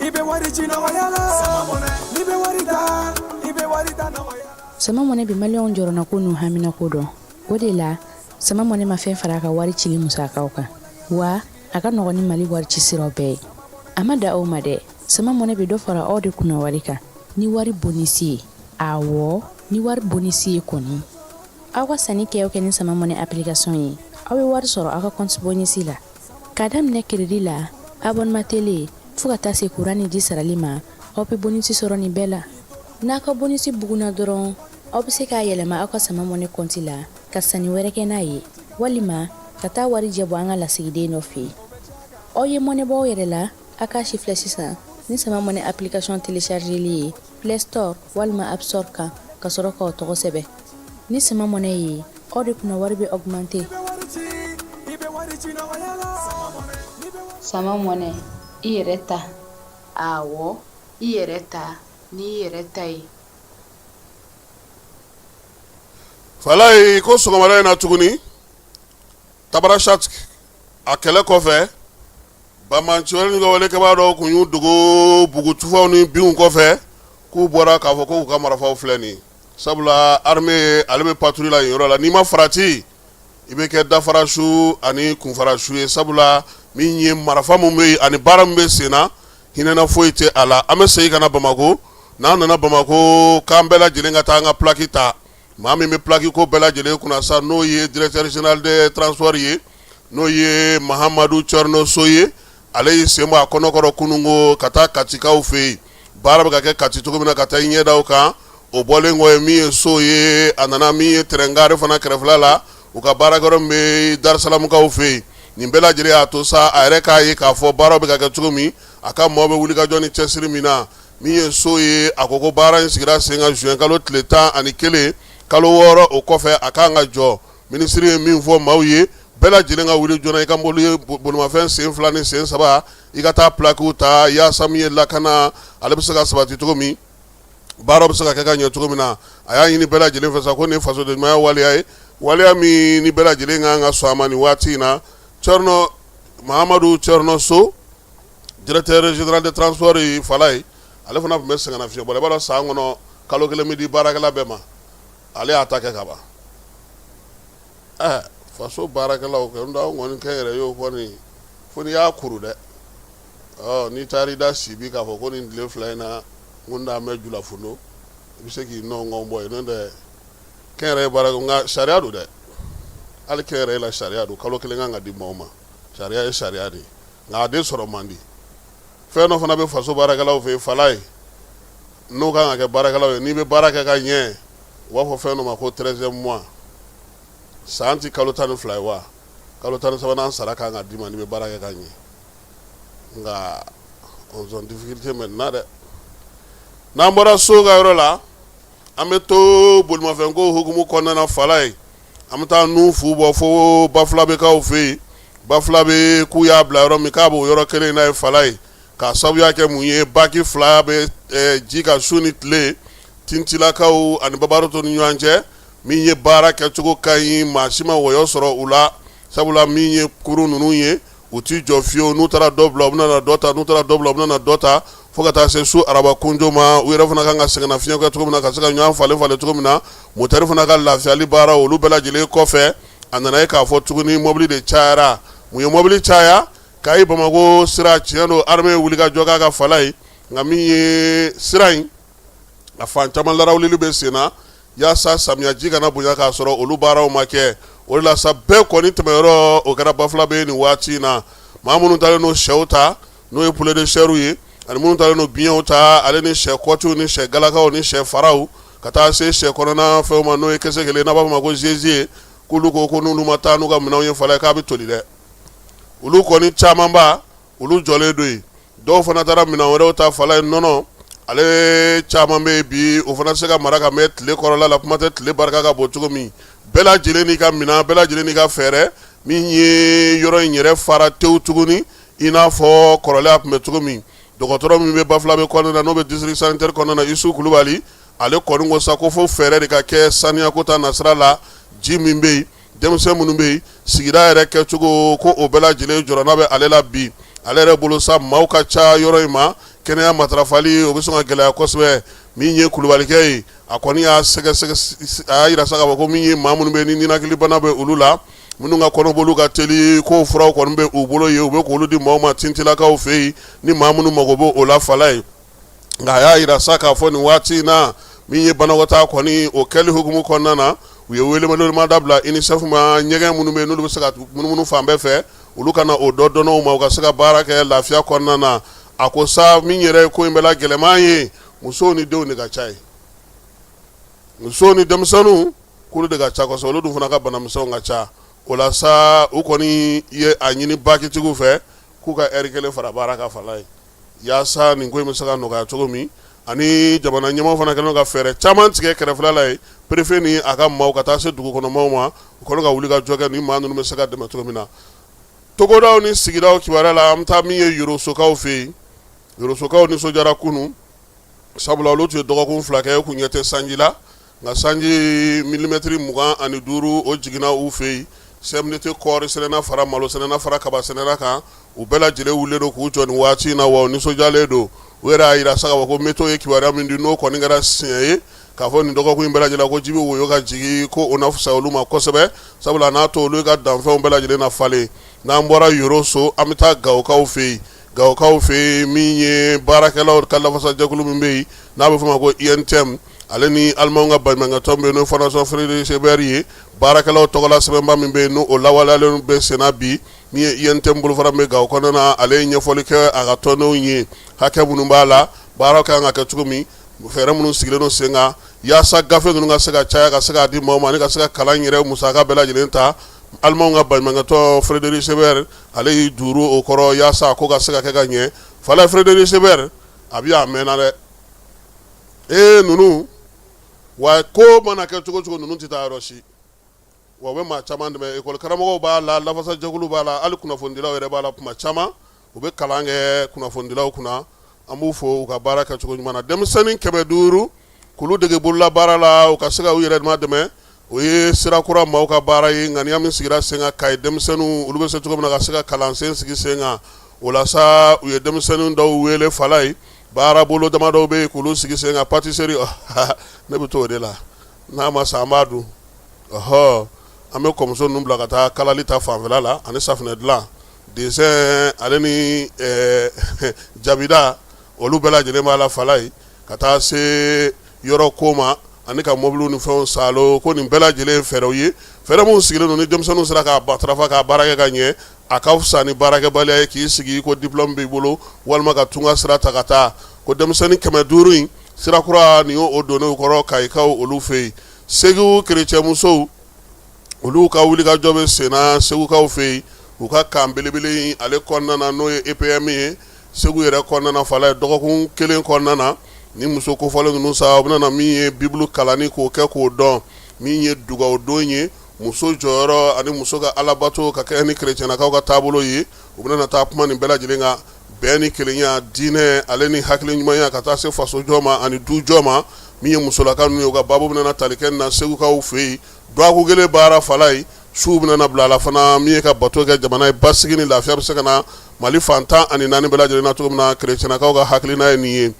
i bɛ wari ci nɔgɔya la. N'i bɛ wari ta, i bɛ wari ta nɔgɔya la. Sama Money bɛ maliyɛnw jɔrɔnako n'u haminako dɔn. O de la, Sama Money ma fɛn fara a ka wari cili musakaw kan, wa a ka nɔgɔn ni Mali wari ci siraw bɛɛ ye. A ma dan o ma dɛ, Sama Money bɛ dɔ fara aw de kunna wari kan ni wari bonisi ye. Awɔ, ni wari bonisi ye kɔni. Aw ka sanni kɛ o kɛ ni Sama Money application ye, aw bɛ wari sɔrɔ aw ka compte bonus la. K'a daminɛ crédit la, abonnement télé, fo ka taa se kuran ni ji sarali ma, aw bɛ bonus sɔrɔ nin bɛɛ la. N'a ka bonus bugunna dɔrɔn, aw bɛ se k'a yɛlɛma aw ka Sama Money compte la ka sanni wɛrɛ kɛ n'a ye, walima ka taa warijɛ bɔ an ka lasigiden dɔ fɛ yen. Aw ye mɔnɛ bɔ aw yɛrɛ la, a k'a sifilɛ sisan ni Sama Money application téléchargeli ye Play Store walima App Store kan ka sɔrɔ k'aw tɔgɔ sɛbɛn. Ni Sama Money ye, aw de kunna wari bɛ augmenter. Sama Money, i yɛrɛ ta. Awɔ, i yɛrɛ ta n'i yɛrɛ ta ye. Falaye ko sɔgɔmada in na tuguni Tabarashat a kɛlɛ kɔfɛ banbaanci wɛrɛ ka walekɛbaa dɔw tun y'u dogo bugutufaw ni binw kɔfɛ k'u bɔra k'a fɔ k'u ka marifaw filɛ nin sabula armée ale bɛ patrouille la yen yɔrɔ la n'i ma farati i bɛ kɛ dafara su ani kunfara su ye sabula min ye marifa min bɛ yen ani baara min bɛ sen na hinɛna foyi tɛ a la an bɛ segin ka na Bamakɔ n'an nana Bamakɔ k'an bɛɛ lajɛlen ka taa an ka plaque ta maa min bɛ plaque ko bɛɛ lajɛlen kunna sa n'o ye directeur général des transports ye n'o ye Mahamadu Thierno So ye ale y'i sen bɔ a kɔnɔkɔrɔ kununko ka taa Katikaw fɛ yen baara bɛ ka kɛ Kati cogo min na ka taa i ɲɛ da o kan o bɔlen kɔ ye min ye So ye a nana min ye train gare fana kɛrɛfɛla la u ka baarakɛyɔrɔ min bɛ Darisalamukaw fɛ yen nin bɛɛ lajɛlen y'a to sa a yɛrɛ k'a ye k'a fɔ baaraw bɛ ka kɛ cogo min a ka maaw bɛ wulikajɔ ni cɛsiri min na min ye So ye a ko ko baara in sigira sen kan juin kalo tile 11 kalo 6 o kɔfɛ a ka kan ka jɔ minisiri ye min fɔ maaw ye bɛɛ lajɛlen ka wuli joona i ka mobili bolimafɛn sen 2 ni sen 3 i ka taa plaquew ta yaasa min ye lakana ale bɛ se ka sabati cogo min baara bɛ se ka kɛ ka ɲɛ cogo min na a y'a ɲini bɛɛ lajɛlen fɛ sa ko nin ye fasodenɲumanya waleya ye waleya min ni bɛɛ lajɛlen ka kan ka sɔn a ma nin waati in na Thierno Mahamadu Thierno So directeur général des transports Falaye ale fana tun bɛ sɛgɛnnafiɲɛbɔ la i b'a dɔn san kɔnɔ kalo 1 bɛ di baarakɛla bɛɛ ma ale y'a ta kɛ ka ban ɛɛ faso baarakɛlaw kɛ n anw kɔni kɛnyɛrɛyew kɔni fo n'i y'a kuru dɛ ɔ n'i taara i da Sibi k'a fɔ ko nin tile 2 in na n ko n dalen bɛ julafondo i bɛ se k'i nɔngɔn bɔ yen n'o tɛ kɛnyɛrɛye baara nka sariya don dɛ hali kɛnyɛrɛye la sariya don kalo 1 kan ka di maaw ma sariya ye sariya de ye nka a de sɔrɔ man di fɛn dɔ fana bɛ faso baarakɛlaw fɛ yen Falaye n'o kan ka kɛ baarakɛlaw ye n'i bɛ baara kɛ ka ɲɛ u b'a fɔ fɛn dɔ ma ko 13e mois san tɛ kalo 12 ye wa kalo 13nan sara kan ka d'i ma n'i bɛ baara kɛ ka ɲɛ nka on en difficulté maintenant dɛ n'an bɔra So ka yɔrɔ la an bɛ to bolimafɛnko hukumu kɔnɔna na Falaye an bɛ taa nun fu bɔ fo Bafulabɛkaw fɛ yen Bafulabɛ k'u y'a bila yɔrɔ min k'a b'o yɔrɔ kelen in na ye Falaye k'a sababuya kɛ mun ye baki 2 bɛ ji kan su ni tile Tintilakaw ani Babaroto ni ɲɔgɔn cɛ min ye baara kɛcogo ka ɲi maa si ma wɔyɔ sɔrɔ u la sabula min ye kurun ninnu ye u t'i jɔ fiyewu n'u taara dɔ bila u bɛna na dɔ ta n'u taara dɔ bila u bɛna na dɔ ta fo ka taa se su araba kunjo ma u yɛrɛ fana kan ka sɛgɛnnafiɲɛ kɛ cogo min na ka se ka ɲɔgɔn falen falen cogo min na motɛri fana ka lafiyali baara olu bɛɛ lajɛlen kɔfɛ a nana ye k'a fɔ tuguni mɔbili de cayara mun ye mɔbili caya Kayi Bamakɔ sira tiɲɛ don armée ye wulikajɔ k'a kan Falaye nka min ye sira in a fan caman larawulili bɛ sen na yaasa samiyaji kana bonya k'a sɔrɔ olu baaraw ma kɛ o de la sa bɛɛ kɔni tɛmɛyɔrɔ o kɛra Bafulabɛ nin waati in na maa minnu taalen n'o sɛw ta n'o ye poulet de chair ye ani minnu taalen n'o biɲɛw ta ale ni sɛ kɔtiw ni sɛ galakaw ni sɛ faraw ka taa se sɛ kɔnɔna fɛnw ma n'o ye kɛsɛ kelen n'a b'a fɔ ma ko gésier k'olu ko ko n'olu ma taa n'u ka minɛnw ye Falaye k'a bɛ toli dɛ olu kɔni camanba olu jɔlen don yen dɔw fana taara minɛn wɛrɛw ta Falaye nɔnɔ ale caman bɛ yen bi o fana se ka mara ka mɛn tile kɔrɔla la kuma tɛ tile barika ka bon cogo min bɛɛ lajɛlen n'i ka minɛn bɛɛ lajɛlen n'i ka fɛɛrɛ min ye yɔrɔ in yɛrɛ fara tewu tuguni i n'a fɔ kɔrɔlen a tun bɛ cogo min dɔgɔtɔrɔ min bɛ Bafulabɛ kɔnɔna na n'o bɛ district sanitaire kɔnɔna na Isu Kulubali ale kɔni ko sa ko fo fɛɛrɛ de ka kɛ saniyako ta nasira la ji min bɛ yen denmisɛn minnu bɛ yen sigida yɛrɛ kɛcogo ko o bɛɛ lajɛlen jɔrɔna bɛ ale la bi ale yɛrɛ bolo sa maaw ka ca yɔrɔ in ma kɛnɛya matarafali o bɛ sɔn ka gɛlɛya kosɛbɛ min ye kulubalikɛ ye a kɔni y'a sɛgɛsɛgɛ a y'a jira sa k'a fɔ ko min ye maa minnu bɛ ni ninakilibana bɛ olu la minnu ka kɔnɔboli ka teli k'o furaw kɔni bɛ u bolo yen u bɛ k'olu di maaw ma Tintilakaw fɛ yen ni maa minnu mago bɛ o la Falaye nka a y'a jira sa k'a fɔ nin waati in na min ye banakɔtaa kɔni o kɛli hukumu kɔnɔna na u ye welewelemada bila UNICEF ma ɲɛgɛn minnu bɛ yen n'olu bɛ se ka munumunu fan bɛɛ fɛ olu ka na o dɔ dɔnw ma u ka se ka baara kɛ lafiya kɔnɔna na. A ko sa min yɛrɛ ye ko in bɛɛ la gɛlɛman ye, musow ni denw de ka ca yen, musow ni denmisɛnninw k'olu de ka ca kosɛbɛ, olu dun fana ka banamisɛnw ka ca. O la sa u kɔni ye a ɲini bakitigiw fɛ k'u ka ɛri kelen fara baara kan fala ye, yaasa nin ko in bɛ se ka nɔgɔya cogo min. Ani jamana ɲɛmaaw fana kɛlen ka fɛɛrɛ caman tigɛ kɛrɛfɛla la yen, préfet ni a ka maaw ka taa se dugu kɔnɔ maaw ma, u kɔni ka wuli ka jɔ kɛ ni maa ninnu bɛ se ka dɛmɛ cogo min na. Togodaw ni sigidaw kibaruya la, an bɛ taa min ye Yorosokaw fɛ yen. Yorosokaw nisɔndiyara kunun, sabula olu tun ye dɔgɔkun 2 kɛ, u kun ɲɛ tɛ sanji la, nka sanji milimɛtiri 25, o jiginna u fɛ yen. CMDT kɔɔri sɛnɛna fara malo sɛnɛna fara kaba sɛnɛna kan, u bɛɛ lajɛlen wulilen don k'u jɔ nin waati in na, wa u nisɔndiyalen don. U yɛrɛ y'a jira sa k'a fɔ ko météo ye kibaruya min di, n'o kɔni kɛra siɲɛ ye k'a fɔ nin dɔgɔkun in bɛɛ lajɛlen ko ji bɛ woyo ka jigin, ko o na fisaya olu ma kosɛbɛ, sabula n'a to olu ka danfɛnw bɛɛ lajɛlen na falen. N'an bɔra Yoroso, an bɛ taa Gawokaw fɛ yen. Gawokaw fɛ yen, min ye baarakɛlaw ka lafasajɛkulu min bɛ yen n'a bɛ f'o ma ko UNTM, ale ni alimanw ka baɲumankɛtɔn bɛ yen, n'o ye Fondation Friedrich Ebert ye, baarakɛlaw tɔgɔla sɛbɛnba min bɛ yen, n'o lawaleyalen bɛ senna bi. Min ye UNTM bolofara min bɛ Gawo kɔnɔna na, ale ye ɲɛfɔli kɛ a ka tɔndenw ye, hakɛ minnu b'a la, baara ka kan ka kɛ cogo min, fɛɛrɛ minnu sigilen don sen kan yaasa gafe ninnu ka se ka caya, ka se k'a di maaw ma, ani ka se ka kalan yɛrɛ musaka bɛɛ lajɛlen ta. Alimanw ka baɲumankɛtɔn Friedrich Ebert, ale y'i duuru o kɔrɔ yaasa ko ka se ka kɛ ka ɲɛ. Fala Friedrich Ebert, a bɛ a mɛnna dɛ. Ee, ninnu wa, ko mana kɛ cogo cogo, ninnu tɛ taa yɔrɔ si. Wa u bɛ maa caman dɛmɛ, école karamɔgɔw b'a la, lafasajɛkulu b'a la, hali kunnafonidilaw yɛrɛ b'a la. Tuma caman u bɛ kalan kɛ kunnafonidilaw kunna. An b'u fo u ka baara kɛcogo ɲuman na. Denmisɛnnin 500 k'olu dege bolola baara la, u ka se ka u yɛrɛ ma dɛmɛ, o ye sira kura maaw ka baara ye. Ŋaniya min sigira sen kan Kayi, denmisɛnninw olu bɛ se cogo min na ka se ka kalansen sigi sen kan, o la sa u ye denmisɛnnin dɔw wele fala ye. Baara bolo damadɔw bɛ yen k'olu sigi sen kan. Pâtisserie, ne bɛ to o de la, n'a ma sa an b'a dun. Ɔhɔ, an bɛ kɔmuso ninnu bila ka taa kalali ta fanfɛla la, ani safunɛ dilan, dessin, ale ni jabida, olu bɛɛ lajɛlen b'a la fala ye, ka taa se yɔrɔ ko ma, ani ka mɔbiliw ni fɛnw saalo. Ko nin bɛɛ lajɛlen fɛɛrɛw ye, fɛɛrɛ minnu sigilen don, ni denmisɛnninw sera k'a matarafa k'a baara kɛ ka ɲɛ, a ka fisa ni baarakɛbaliya ye, k'i sigi ko diplôme b'i bolo, walima ka tunga sira ta ka taa. Ko denmisɛnnin 500 in, sira kura nin y'o donnen kɔrɔ Kayikaw olu fɛ yen. Segu kerecɛnmusow, olu ka wulikajɔ bɛ senna Segukaw fɛ yen, u ka camp belebele in ale kɔnɔna na, n'o ye EPM ye Segu yɛrɛ kɔnɔna na. Fala ye, dɔgɔkun kelen kɔnɔna na, ni muso kofɔlen ninnu sa, u bɛna na min ye Bibulu kalanni k'o kɛ k'o dɔn, min ye dugawudon ye, muso jɔyɔrɔ ani muso ka alabato ka kɛ ni kerecɛnnakaw ka taabolo ye. U bɛna taa kuma nin bɛɛ lajɛlen kan, bɛn ni kelenya, diinɛ ale ni hakili ɲumanya, ka taa se fasojɔ ma ani dujɔ ma. Min ye musolaka ninnu ye, u ka baabu bɛna tali kɛ na Segukaw fɛ yen. Dɔgɔkun kelen baara fala ye, suw bɛna bila a la fana, min ye ka bato kɛ jamana ye, basigi ni lafiya bɛ se ka na Mali fan 14 bɛɛ lajɛlen na cogo min na. Kerecɛnnakaw ka hakilina ye nin ye.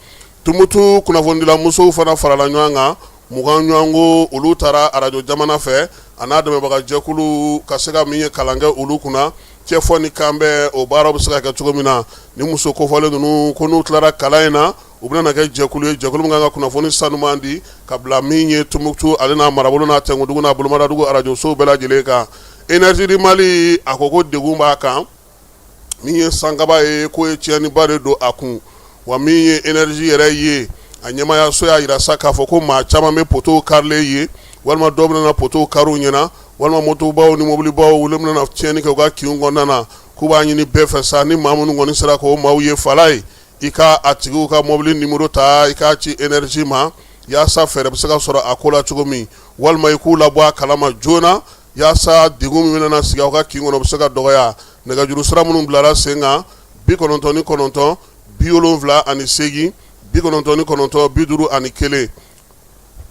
Tumutu kunnafonidila musow fana farala ɲɔgɔn kan, 20 ɲɔgɔnko, olu taara arajo jamana fɛ a n'a dɛmɛbagajɛkulu, ka se ka min ye kalan kɛ olu kunna, cɛfɔ ni kanbɛn, o baaraw bɛ se ka kɛ cogo min na. Ni muso kofɔlen ninnu ko n'u tilara kalan in na, u bɛna kɛ jɛkulu ye, jɛkulu min kan ka kunnafoni sanuman di ka bila min ye Tumutu ale n'a marabolo n'a tɛnkudugu n'a bolomadadugu arajosow bɛɛ lajɛlen kan. Énergie du Mali, a ko degun b'a kan. Min ye sankaba ye, k'o ye tiɲɛniba de don a kun. Wa min ye énergie yɛrɛ ye, a ɲɛmaayaso y'a jira sa k'a fɔ ko maa caman bɛ poteau karilen ye, walima dɔw bɛna na poteau kari u ɲɛna, walima motobaw ni mobilibaw, olu bɛna na tiɲɛni kɛ u ka kinw kɔnɔna na. K'u b'a ɲini bɛɛ fɛ sa, ni maa minnu kɔni sera k'o maaw ye fala ye, i ka a tigiw ka mobili numéro ta, i k'a ci énergie ma, yaasa fɛɛrɛ bɛ se ka sɔrɔ a ko la cogo min, walima i k'u labɔ a kalama joona, yaasa degun min bɛna sigi aw ka kin kɔnɔ, o bɛ se ka dɔgɔya. Nɛgɛjuru sira minnu bilara sen kan: 99 78 99 51.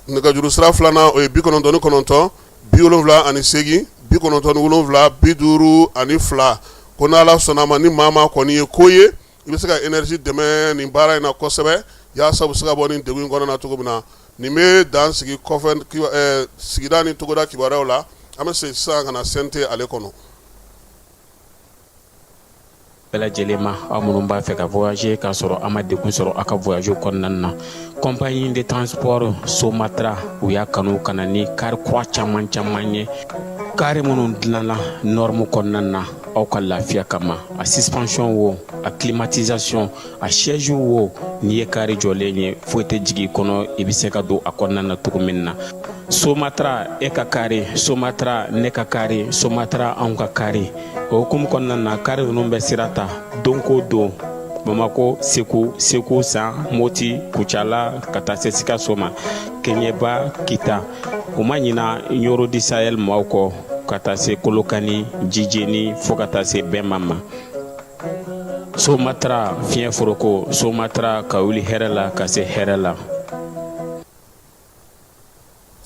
Nɛgɛjuru sira filanan, o ye 99 78 97 52. Ko n'Ala sɔnna a ma, ni maa maa kɔni ye ko ye, i bɛ se ka énergie dɛmɛ nin baara in na kosɛbɛ, yaasa u bɛ se ka bɔ nin degun in kɔnɔna na cogo min na. Nin bɛ dan sigi kɔfɛ sigida ni togoda kibaruyaw la. An bɛ segin sisan ka na CNT ale kɔnɔ. Bɛɛ lajɛlen ma, aw minnu b'a fɛ ka voyager k'a sɔrɔ a ma degun sɔrɔ aw ka voyage kɔnɔna na, compagnie de transport Somatra, u y'a kanu ka na ni kari kura caman caman ye, kari minnu dilanna norme kɔnɔna na. aw ka lafiya kama a suspension wo a climatisation a siège wo n'i ye kari jɔlen ye foyi tɛ jigin i kɔnɔ i bɛ se ka don a kɔnɔna na cogo min na Somatra e ka kari Somatra ne ka kari Somatra anw ka kari o hukumu kɔnɔna na kari ninnu bɛ sira ta don ko don Bamakɔ Segu Segu San Moti Kucala ka taa se Sikaso ma Kɛɲɛba Kita u ma ɲina Ɲɔrɔ du Sahel maaw kɔ ka taa se Kolokani Jijeni fo ka taa se Bɛma ma Somatra fiɲɛ foroko Somatra ka wuli hɛrɛ la ka se hɛrɛ la.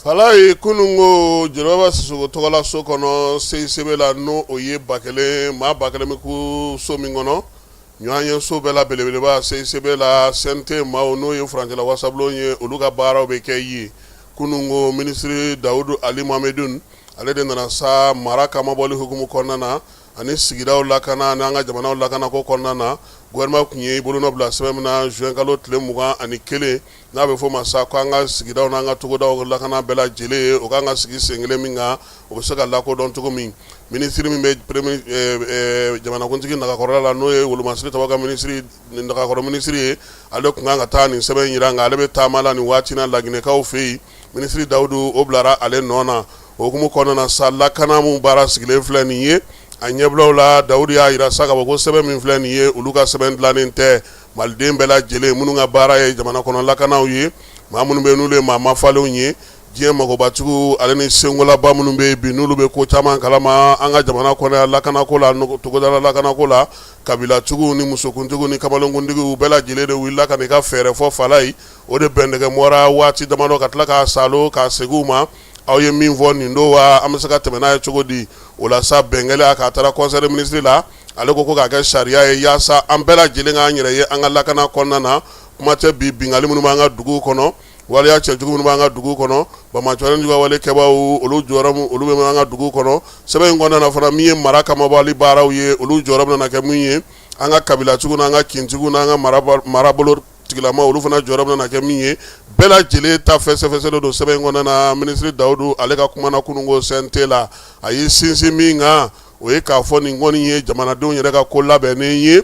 Falayi kununko Joliba Sisoko tɔgɔla so kɔnɔ CICB la n'o o ye 1000 maa 1000 bɛ kun so min kɔnɔ ɲɔgɔn ye so bɛɛ la belebeleba CICB la CNT maaw n'o ye furancɛla wasabulon ye olu ka baaraw bɛ kɛ yen kununko minisiri Dawudu Ali Mohamedine ale de nana sa mara kamabɔli hukumu kɔnɔna na ani sigidaw lakana ani an ka jamanaw lakanako kɔnɔna na gouvernement tun ye bolonɔ bila sɛbɛn min na juin kalo tile 21 n'a bɛ fɔ o ma sa ko an ka sigidaw n'an ka togodaw lakana bɛɛ lajɛlen ye o kan ka sigi sen kelen min kan o bɛ se ka lakodɔn cogo min minisiri min bɛ jamanakuntigi nagakɔrɔla la n'o ye wolomasiri tɔgɔ ka minisiri nagakɔrɔ minisiri ye ale tun kan ka taa nin sɛbɛn jira nka ale bɛ taama la nin waati na Laginɛkaw fɛ yen minisiri Dawudu o bilara ale nɔ na o hukumu kɔnɔna na sa lakana min baara sigilen filɛ nin ye a ɲɛbilaw la Dawudu y'a jira sa k'a fɔ ko sɛbɛn min filɛ nin ye olu ka sɛbɛn dilannen tɛ Maliden bɛɛ lajɛlen minnu ka baara ye jamana kɔnɔ lakanaw ye maa minnu bɛ n'olu ye maa mafalenw ye diɲɛ magobatigiw ale ni senkolaba minnu bɛ bi n'olu bɛ ko caman kalama an ka jamana kɔnɔ lakanako la togoda lakanako la kabilatigiw ni musokuntigiw ni kamalenkuntigiw bɛɛ lajɛlen de wulila ka n'i ka fɛɛrɛ fɔ Falayi o de bɛndɛgɛ mɔra waati damadɔ ka tila k'a salo k'a segin u ma aw ye min fɔ nin don wa an bɛ se ka tɛmɛ n'a ye cogo di o la sa bɛn kɛlen k'a taara conseil des ministres la ale ko ko k'a kɛ sariya ye yaasa an bɛɛ lajɛlen k'an yɛrɛ ye an ka lakana kɔnɔna na kuma tɛ bi binkanni minnu b'an ka duguw kɔnɔ waleya cɛjugu minnu b'an ka dugu kɔnɔ banbaanci jugu wale kɛbaaw olu jɔyɔrɔ olu bɛ an ka dugu kɔnɔ sɛbɛn in kɔnɔna na fana min ye mara kamabɔli baaraw ye olu jɔyɔrɔ bɛna kɛ min ye an ka kabilatigiw n'an ka kintigiw n'an ka marabolo tigilama olu fana jɔyɔrɔ bɛna kɛ min ye bɛɛ lajɛlen ta fɛsɛfɛsɛlen don sɛbɛn in kɔnɔna na minisiri Dawudu ale ka kuma na kununko CNT la a y'i sinsin min kan o ye k'a fɔ nin kɔni ye jamanadenw yɛrɛ ka ko labɛnnen ye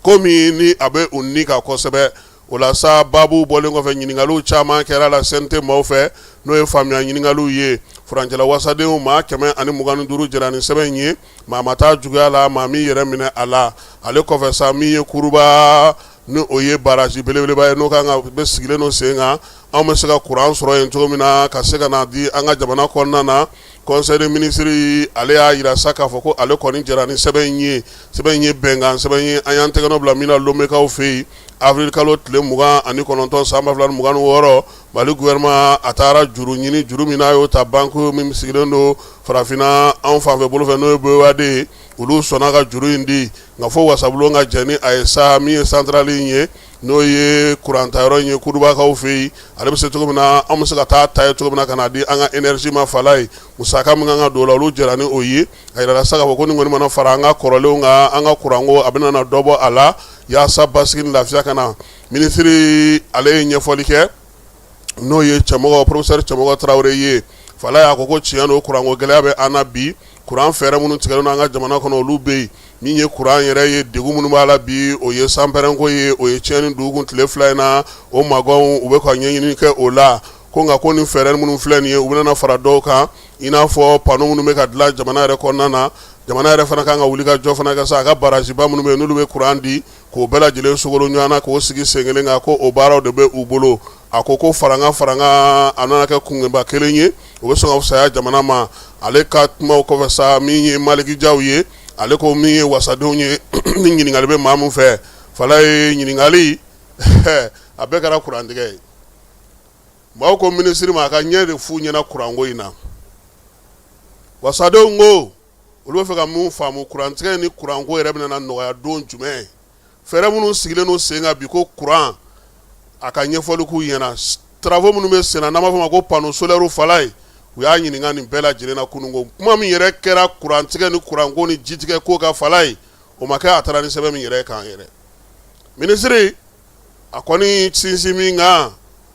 ko min ni a bɛ u ni kan kosɛbɛ o la sa baabu bɔlen kɔfɛ ɲininkaliw caman kɛra la CNT maaw fɛ n'o ye faamuya ɲininkaliw ye furancɛla wasadenw maa 125 jɛra ni sɛbɛn in ye maa ma taa juguya la maa m'i yɛrɛ minɛ a la ale kɔfɛ sa min ye Kuruba ni o ye baraji belebeleba ye n'o kan ka bɛ sigilen don sen kan anw bɛ se ka kuran sɔrɔ yen cogo min na ka se ka na di an ka jamana kɔnɔna na conseil des ministres ale y'a jira sa k'a fɔ ko ale kɔni jɛra ni sɛbɛn in ye sɛbɛn in ye bɛnkan sɛbɛn ye an y'an tɛgɛnɔ bila min na Lomekaw fɛ yen avril kalo tile 29 san 2026 Mali gouvernement a taara juru ɲini juru min n'a y'o ta banque min sigilen don farafinna anw fanfɛ bolo fɛ n'o ye BOAD ye olu sɔnna ka juru in di nka fo wasabulon ka jɛn ni a ye sa min ye centrale in ye n'o ye kurantayɔrɔ in ye Kurubakaw fɛ yen ale bɛ se cogo min na an bɛ se ka taa ta ye cogo min na ka na di an ka énergie ma Falaye musaka min kan ka don o la olu jɛra ni o ye a jirala sa k'a fɔ ko nin kɔni mana fara an ka kɔrɔlenw kan an ka kuranko a bɛna na dɔ bɔ a la yaasa basigi ni lafiya ka na minisiri ale ye ɲɛfɔli kɛ n'o ye cɛmɔgɔ professeur Cɛmɔgɔ Tarawele ye Falaye a ko ko tiɲɛ don kuranko gɛlɛya bɛ an na bi kuran fɛɛrɛ minnu tigɛlen an ka jamana kɔnɔ olu bɛ yen min ye kuran yɛrɛ ye degun minnu b'a la bi o ye sanpɛrɛnko ye o ye tiɲɛni dugu tile fila in na o magɔnw u bɛ ka ɲɛɲini kɛ o la ko nka ko ni fɛɛrɛ minnu filɛ nin ye u bɛna fara dɔw kan i n'a fɔ panneau minnu bɛ ka dilan jamana yɛrɛ kɔnɔna na jamana yɛrɛ fana kan ka wuli ka jɔ fana kɛ sa a ka barajiba minnu bɛ yen n'olu bɛ kuran di k'o bɛɛ lajɛlen sogolon ɲɔgɔn na k'o sigi sen kelen kan ko o baaraw de bɛ u bolo a ko ko farankan farankan a nana kɛ kunba kelen ye o bɛ sɔn ka fisaya jamana ma ale ka kumaw kɔfɛ sa min ye Maliki Jaw ye ale ko min ye wasadenw ye ni ɲininkali bɛ maa min fɛ Falaye ɲininkali a bɛɛ kɛra kurantigɛ ye maaw ko minisiri ma a ka ɲɛ de f'u ɲɛna kuranko in na wasadenw ko olu bɛ fɛ ka mun faamu kurantigɛ ni kuranko yɛrɛ bɛna nɔgɔya don jumɛn fɛɛrɛ minnu sigilen don sen kan bi ko kuran a ka ɲɛfɔli k'u ɲɛna travaux minnu bɛ sen na n'an b'a fɔ ma ko panneau solaire Falaye u y'a ɲininka nin bɛɛ lajɛlen na kununko kuma min yɛrɛ kɛra kurantigɛ ni kuranko ni jitigɛ ko kan Falaye o ma kɛ a taara ni sɛbɛn min yɛrɛ kan yɛrɛ minisiri a kɔni sinsin min kan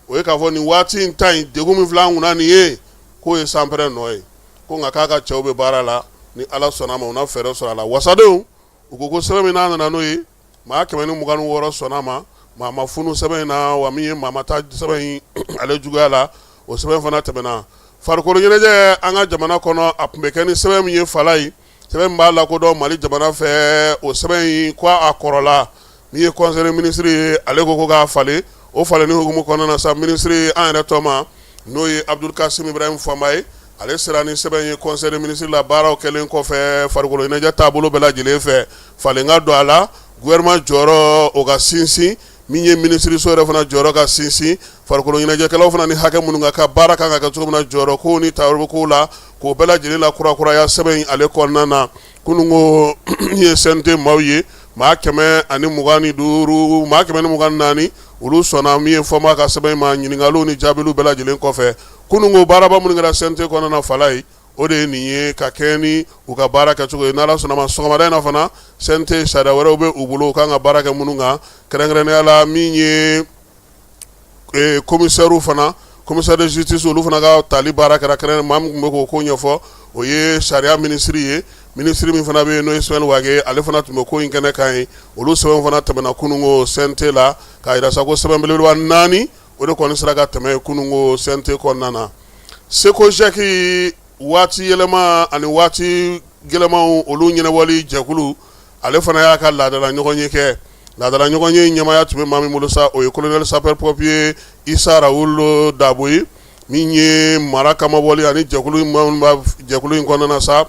o ye k'a fɔ nin waati in ta in degun min filɛ an kunna nin ye k'o ye sanpɛrɛn nɔ ye ko nka k'a ka cɛw bɛ baara la Ni Ala sɔnna a ma, u na fɛɛrɛ sɔrɔ a la. Wasadenw u ko ko sɛbɛn min n'a nana n'o ye, maa 126 sɔnna a ma, maa ma funu sɛbɛn in na, wa min ye maa ma taa sɛbɛn in ale juguya la, o sɛbɛn fana tɛmɛna. Farikolo ɲɛnajɛ an ka jamana kɔnɔ, a tun bɛ kɛ ni sɛbɛn min ye Falayi, sɛbɛn min b'a lakodɔn Mali jamana fɛ, o sɛbɛn in ko a kɔrɔla. Min ye conseil des ministres ye, ale ko k'a falen. O falenni hukumu kɔnɔna na sa, minisiri an yɛrɛ tɔma, n'o ye Abdul Kasim Ibrahim Famba ye, ale sera ni sɛbɛn ye conseil des ministres la. Baaraw kɛlen kɔfɛ farikolo ɲɛnajɛ taabolo bɛɛ lajɛlen fɛ, falen ka don a la, gouvernement jɔyɔrɔ o ka sinsin, min ye minisiriso yɛrɛ fana jɔyɔrɔ ka sinsin, farikolo ɲɛnajɛkɛlaw fana ni hakɛ minnu ka kan, baara kan ka kɛ cogo min na, jɔyɔrɔ ko ni taabolo kow la, k'o bɛɛ lajɛlen la kurakuraya sɛbɛn in ale kɔnɔna na. Kununko ye CNT maaw ye, maa 125, maa 124, olu sɔnna min ye Fɔnba ka sɛbɛn ma, ɲininkaliw ni jaabiw bɛɛ lajɛlen kɔfɛ. Kununko baaraba minnu kɛra CNT kɔnɔna na Falayi, o de ye nin ye ka kɛ ni u ka baara kɛcogo ye. N'Ala sɔnna ma, sɔgɔmada in na fana, CNT sariya wɛrɛw bɛ u bolo u kan ka baara kɛ minnu kan, kɛrɛnkɛrɛnnenya la min ye commissaire fana, commissaire de justice, olu fana ka tali baara kɛra kɛrɛn. Maa min tun bɛ k'o ko ɲɛfɔ, o ye sariya minisiri ye. Minisiri min fana bɛ yen n'o ye Ismaël Wagué, ale fana tun bɛ ko in kɛnɛ kan yen. Olu sɛbɛn fana tɛmɛna kununko CNT la, k'a jira sa ko sɛbɛn belebeleba 4, o de kɔni sera ka tɛmɛ kununko CNT kɔnɔna na. SECOGEC, waati yɛlɛma ani waati gɛlɛmanw olu ɲɛnabɔli jɛkulu, ale fana y'a ka laadala ɲɔgɔnye kɛ. Laadala ɲɔgɔnye ɲɛmaaya tun bɛ maa min bolo sa, o ye colonel sapeur pompier Isa Rawulu Dabo ye. Min ye mara kamabɔli ani jɛkulu jɛkulu in kɔnɔna na sa,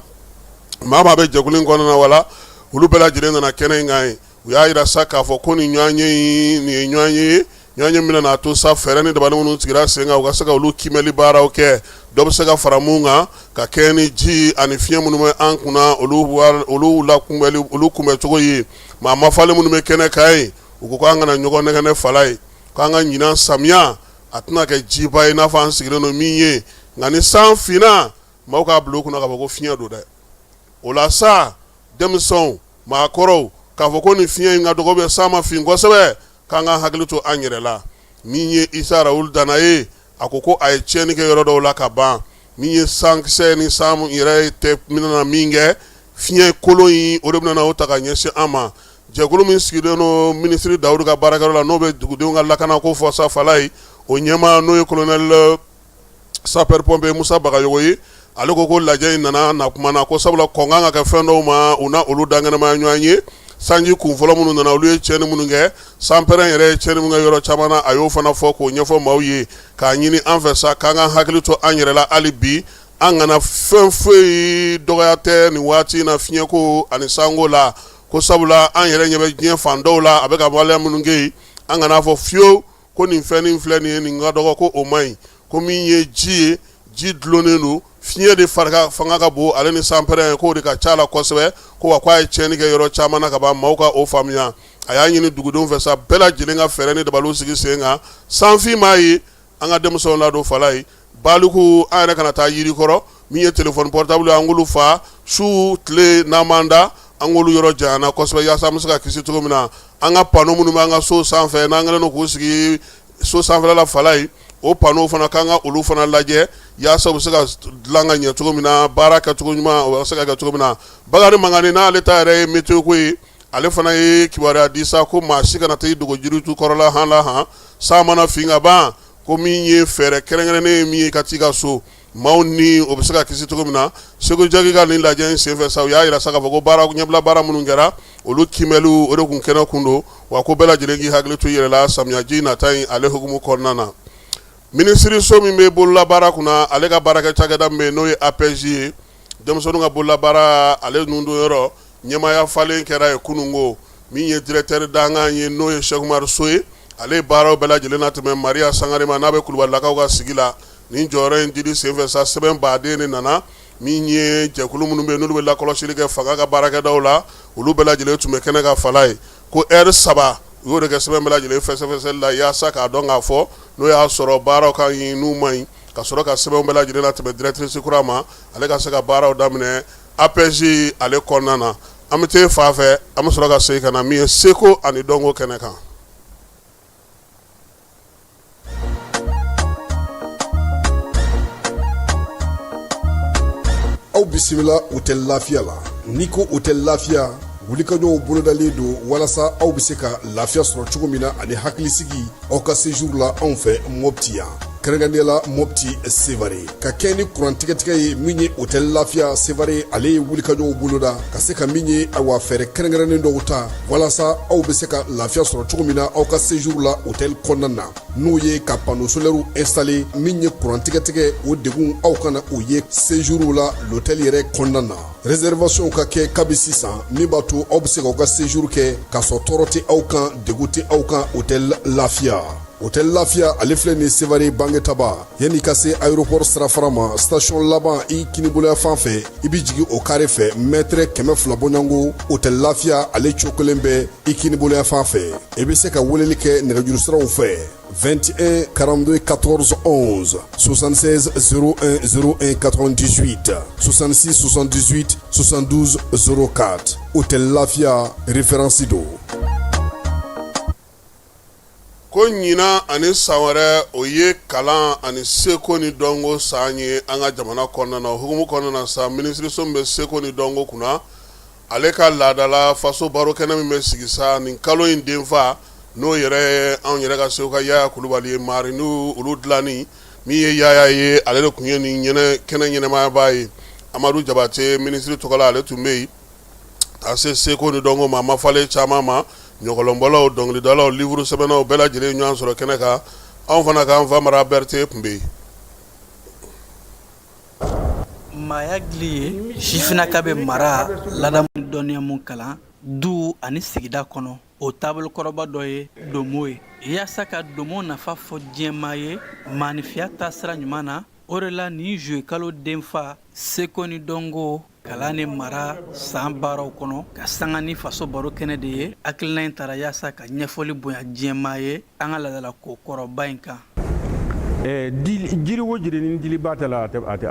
maa maa bɛ jɛkulu in kɔnɔna na, wala olu bɛɛ lajɛlen nana kɛnɛ in kan yen. U y'a jira sa k'a fɔ ko nin ɲɔgɔnye in, nin ye ɲɔgɔnye ye, ɲɔgɔnye min bɛna to sa fɛɛrɛ ni dabali minnu sigira sen kan, u ka se ka olu kiimɛli baaraw kɛ, dɔ bɛ se ka fara mun kan, ka kɛ ni ji ani fiɲɛ minnu bɛ an kunna, olu lakunbɛli, olu kunbɛcogo ye. Maa mafalen minnu bɛ kɛnɛ kan yen, u ko k'an kana ɲɔgɔn nɛgɛn Falayi, k'an ka ɲinan samiya a tɛna kɛ jiba ye n'a fɔ an sigilen don min ye, nka ni san finna, maaw k'a bila u kunna k'a fɔ ko fiɲɛ don dɛ. O la sa, denmisɛnw, maakɔrɔw, k'a fɔ ko nin fiɲɛ in ka dɔgɔ bɛ san ma fin kosɛbɛ, k'an ka hakili to an yɛrɛ la. Min ye Isa Rawulu Dana ye, a ko ko a ye tiɲɛni kɛ yɔrɔ dɔw la ka ban. Min ye sankisɛ ni san yɛrɛ tɛ na min kɛ, fiɲɛ kolon in, o de bɛna o ta ka ɲɛsin an ma. Jɛkulu min sigilen don minisiri Dawudu ka baarakɛyɔrɔ la, n'o bɛ dugudenw ka lakanako fɔ sa Falayi, o ɲɛmaa, n'o ye colonel sapeur pompier Musa Bagayogo ye, ale ko ko lajɛ in nana na kuma na, ko sabula kɔn kan ka kɛ fɛn dɔw ma, u na olu dankɛnɛmaya ɲɔgɔn ye. Sanji kun fɔlɔ minnu nana, olu ye tiɲɛni minnu kɛ, sanpɛrɛn yɛrɛ ye tiɲɛni min kɛ yɔrɔ caman na, a y'o fana fɔ k'o ɲɛfɔ maaw ye, k'a ɲini an fɛ sa k'an ka hakili to an yɛrɛ la hali bi, an kana fɛn foyi dɔgɔya tɛ nin waati in na fiɲɛko ani sanko la, ko sabula an yɛrɛ ɲɛ bɛ diɲɛ fan dɔw la, a bɛ ka waleya minnu kɛ yen, an kana fɔ fiyewu ko nin fɛn nin filɛ nin ye, nin ka dɔgɔ, ko o man ɲi, ko min ye ji ye, ji dulonnen don, fiɲɛ de farika fanga ka bon ale ni sanpɛrɛn, k'o de ka ca la kosɛbɛ, ko wa k'a ye tiɲɛni kɛ yɔrɔ caman na ka ban, maaw ka o faamuya. A y'a ɲini dugudenw fɛ sa, bɛɛ lajɛlen ka fɛɛrɛ ni dabaliw sigi sen kan, sanfin m'a ye, an ka denmisɛnw ladon Falayi, baliku an yɛrɛ kana taa yiri kɔrɔ, min ye téléphone portable an k'olu fa su tile n'an m'an da, an k'olu yɔrɔ janyana kosɛbɛ, yaasa an bɛ se ka kisi cogo min na. An ka panneau minnu b'an ka so sanfɛ, n'an kɛlen don k'u sigi so sanfɛla la Falayi, o panneau fana, k'an ka olu fana lajɛ yaasa u bɛ se ka dilan ka ɲɛ cogo min na, baara kɛcogo ɲuman o bɛ se ka kɛ cogo min na. Bakari Mangani, n'ale ta yɛrɛ ye météo ko ye, ale fana ye kibaruya di sa ko maa si kana taa i dogo jiritu kɔrɔla han la han, san mana fin ka ban, ko min ye fɛɛrɛ kɛrɛnkɛrɛnnen ye min ye ka t'i ka so, maaw ni o bɛ se ka kisi cogo min na. SECOGEC ka nin lajɛ in senfɛ sa, u y'a jira sa k'a fɔ ko baara ɲɛbila baara minnu kɛra, olu kiimɛliw, o de kun kɛnɛ kun don, wa ko bɛɛ lajɛlen k'i hakili to i yɛrɛ la samiyaji nata in ale hukumu kɔnɔna na. Minisiriso min bɛ bololabaara kunna, ale ka baarakɛ cakɛda min bɛ yen n'o ye APEJ ye, denmisɛnninw ka bololabaara ale nundonyɔrɔ ɲɛmaaya falen kɛra ye kununko. Min ye directeur dankan ye, n'o ye Cheick Oumar Sow ye, ale ye baaraw bɛɛ lajɛlen natɛmɛ Maria Sangare ma, n'a bɛ Kulubalilakaw ka sigi la. Nin jɔyɔrɔ in dili senfɛ sa, sɛbɛn baden de nana. Min ye jɛkulu minnu bɛ yen n'olu bɛ lakɔlɔsili kɛ fanga ka baarakɛdaw la, olu bɛɛ lajɛlen tun bɛ kɛnɛ kan Falayi, ko heure 3 u y'o de kɛ sɛbɛn bɛɛ lajɛlen fɛsɛfɛsɛli la, yaasa k'a dɔn k'a fɔ n'o y'a sɔrɔ baaraw ka ɲi n'u man ɲi, ka sɔrɔ ka sɛbɛnw bɛɛ lajɛlen natɛmɛ directrice kura ma, ale ka se ka baaraw daminɛ APEJ ale kɔnɔna na. An bɛ taa fan fɛ, an bɛ sɔrɔ ka segin ka na min ye seko ani dɔnko kɛnɛ kan. Aw Aw bisimila Hôtel Lafiya la. N'i ko Hôtel Lafiya, wulikajɔw bolodalen don walasa aw bɛ se ka lafiya sɔrɔ cogo min na ani hakilisigi aw ka séjour la anw fɛ Mopti yan, kɛrɛnkɛrɛnnenya la Mopti Sevare. Ka kɛ ni kuran tigɛtigɛ ye min ye Hôtel Lafiya Sevare, ale ye wulikajɔw boloda ka se ka min ye awa fɛɛrɛ kɛrɛnkɛrɛnnen dɔw ta walasa aw bɛ se ka lafiya sɔrɔ cogo min na aw ka séjour la hôtel kɔnɔna na, n'o ye ka panneau solaire installer. Min ye kuran tigɛtigɛ, o degun aw kana o ye séjour la l'hôtel yɛrɛ kɔnɔna na. Réservation ka kɛ kabi sisan, min b'a to aw bɛ se k'aw ka séjour kɛ k'a sɔrɔ tɔɔrɔ tɛ aw kan, degun tɛ aw kan. Hôtel Lafiya, Hôtel Lafiya, ale filɛ nin Sevare Bangetaba, yanni ka se aéroport sirafara ma, station laban i kiniboloya fan fɛ, i bɛ jigin o carré fɛ, mètre 200 bɔɲɔgɔnko, Hôtel Lafiya ale cokolen bɛ i kiniboloya fan fɛ. I bɛ se ka weleli kɛ nɛgɛjuru siraw fɛ: 21 42 14 11, 76 01 01 98, 66 78 72 04. Hôtel Lafiya, référence don. Ko ɲinan ani san wɛrɛ, o ye kalan ani seko ni dɔnko san ye an ka jamana kɔnɔna na. O hukumu kɔnɔna na sa, minisiriso min bɛ seko ni dɔnko kunna, ale ka laadala faso baro kɛnɛ min bɛ sigi sa nin kalo in denfa, n'o yɛrɛ ye anw yɛrɛ ka segu ka Yaya Kulubali ye, mari n'u olu dilanni min ye Yaya ye, ale de tun ye nin kɛnɛ ɲɛnɛmayabaa ye. Amadu Jabate, minisiri tɔgɔ la, ale tun bɛ yen ka se seko ni dɔnko ma mafalen caman ma, ɲɔgɔlɔnbɔlaw, dɔnkilidalaw, livre sɛbɛnnaw, bɛɛ lajɛlen ɲɔgɔn sɔrɔ kɛnɛ kan. Anw fana k'an fa Mara Berete tun bɛ yen. Maaya gili ye sifinnaka bɛ mara, ladamu ni dɔnniya mun kalan du ani sigida kɔnɔ, o taabolokɔrɔba dɔ ye domo ye. Yaasa ka domo nafa fɔ diɲɛmaa ye maanifinya taasira ɲuman na, o de la nin juillet kalo denfa seko ni dɔnko, kalan ni mara san baaraw kɔnɔ, ka sanga ni faso baro kɛnɛ de ye, hakilina in tara yaasa ka ɲɛfɔli bonya diɲɛmaa ye an ka laadalako kɔrɔba in kan. Jiri o jiri ni diliba tɛ la, a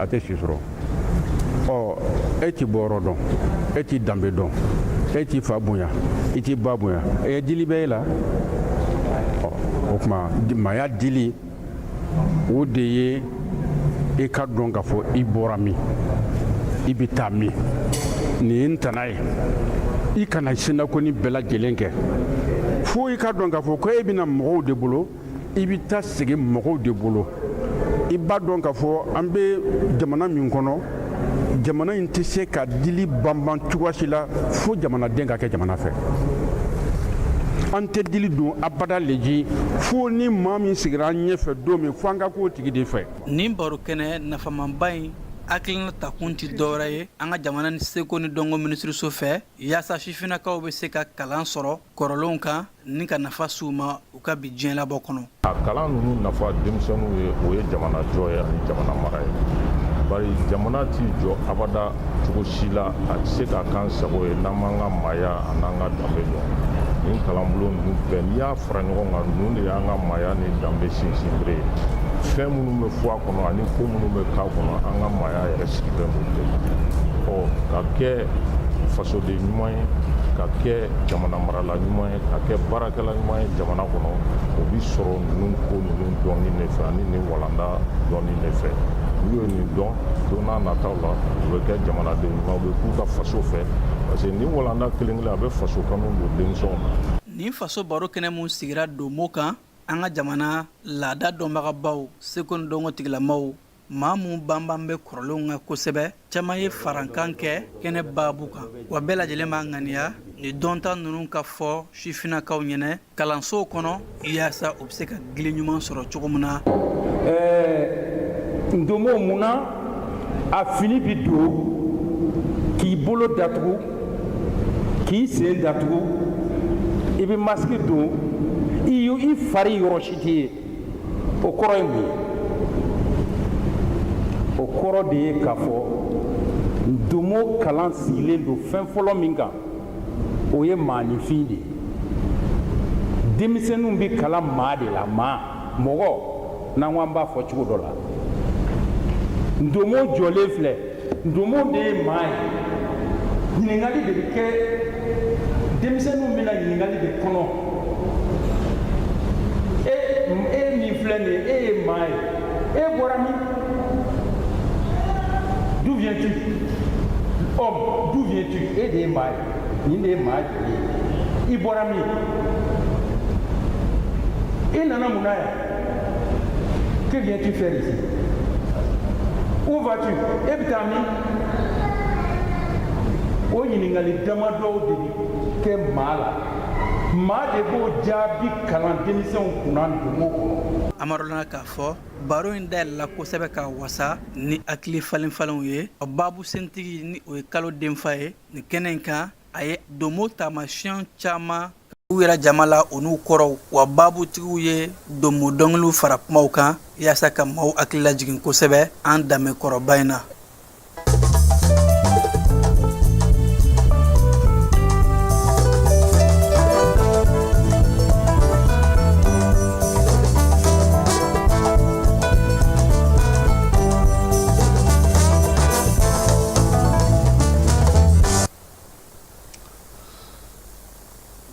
tɛ si sɔrɔ. Ɔ e t'i bɔyɔrɔ dɔn, e t'i danbe dɔn, e t'i fa bonya, i t'i ba bonya, e dili bɛ e la. Ɔ o tuma maaya dili, o de ye i ka dɔn k'a fɔ i bɔra min, i bɛ taa min, nin ye n tana ye. I kana sinakoni bɛɛ lajɛlen kɛ fo i ka dɔn k'a fɔ ko e bɛna mɔgɔw de bolo, i bɛ taa segin mɔgɔw de bolo. I b'a dɔn k'a fɔ an bɛ jamana min kɔnɔ, jamana in tɛ se ka dili banban cogoya si la fo jamanaden ka kɛ jamana fɛ. An tɛ dili don abada leji fo ni maa min sigira an ɲɛfɛ don min, fo an ka k'o tigi de fɛ. Nin baro kɛnɛ nafamanba in hakilina takun tɛ dɔwɛrɛ ye an ka jamana ni seko ni dɔnko minisiriso fɛ, yaasa sifinnakaw bɛ se ka kalan sɔrɔ kɔrɔlenw kan ni ka nafa s'u ma u ka bi diɲɛlabɔ kɔnɔ. A kalan ninnu nafa denmisɛnninw ye, o ye jamana jɔ ye ani jamana mara ye, bari jamana t'i jɔ abada cogo si la, a tɛ se ka k'an sago ye n'an m'an ka maaya an'an ka danbe dɔn. Nin kalanbulon ninnu bɛɛ, n'i y'a fara ɲɔgɔn kan, ninnu de y'an ka maaya ni danbe sinsinbere ye. Fɛn minnu bɛ fɔ a kɔnɔ ani ko minnu bɛ k'a kɔnɔ, an ka maaya yɛrɛ sigilen b'o de kan. Ɔ ka kɛ fasoden ɲuman ye, ka kɛ jamana marala ɲuman ye, ka kɛ baarakɛla ɲuman ye jamana kɔnɔ, o bɛ sɔrɔ ninnu ko ninnu dɔnni de fɛ ani nin walanda dɔnni de fɛ. N'u ye nin dɔn, don n'a nataw la, u bɛ kɛ jamanaden ɲuman, u bɛ k'u ka faso fɛ, parce que nin walanda kelen kelen, a bɛ faso kanu don denmisɛnw na. Nin faso baro kɛnɛ mun sigira domo kan, an ka jamana laada dɔnbagabaw, seko ni dɔnko tigilamaw, maa mun banban bɛ kɔrɔlenw kan kosɛbɛ, caman ye farankan kɛ kɛnɛ baabu kan, wa bɛɛ lajɛlen b'a ŋaniya ni dɔnta ninnu ka fɔ sifinnakaw ɲɛnɛ kalansow kɔnɔ, yaasa u bɛ se ka gili ɲuman sɔrɔ cogo min na. Ndomo, mun na a fini bi don k'i bolo datugu, k'i sen datugu, i bɛ masque don, i fari yɔrɔ si tɛ ye? O kɔrɔ ye mun ye? O kɔrɔ de ye k'a fɔ ndomo kalan sigilen don fɛn fɔlɔ min kan, o ye maaninfin de ye. Denmisɛnninw bɛ kalan maa de la, maa, mɔgɔ, n'an ko an b'a fɔ cogo dɔ la. Ndomo jɔlen filɛ, ndomo de ye maa ye. Ɲininkali de bɛ kɛ, denmisɛnninw bɛna ɲininkali de kɔnɔ: e e min filɛ nin ye, e ye maa ye, e bɔra min? D'où viens-tu? Homme, d'où viens-tu? E de ye maa ye, nin de ye maa joli ye? I bɔra min? I nana mun na yan? Que viens-tu faire ici? Où vas-tu? E bɛ taa min? O ɲininkali damadɔw de bɛ kɛ maa la. Maa de b'o jaabi kalan denmisɛnw kunna ndomo kɔnɔ. A marɔlana k'a fɔ baro in dayɛlɛla kosɛbɛ ka wasa ni hakili falenfalenw ye. Babu sentigi ni o ye kalo denfa ye nin kɛnɛ in kan, a ye domo taamasiyɛn caman u yɛrɛ jama la, o n'u kɔrɔw wa babutigiw ye domo dɔnkiliw fara kumaw kan yaasa ka maaw hakili lajigin kosɛbɛ an danbe kɔrɔba in na.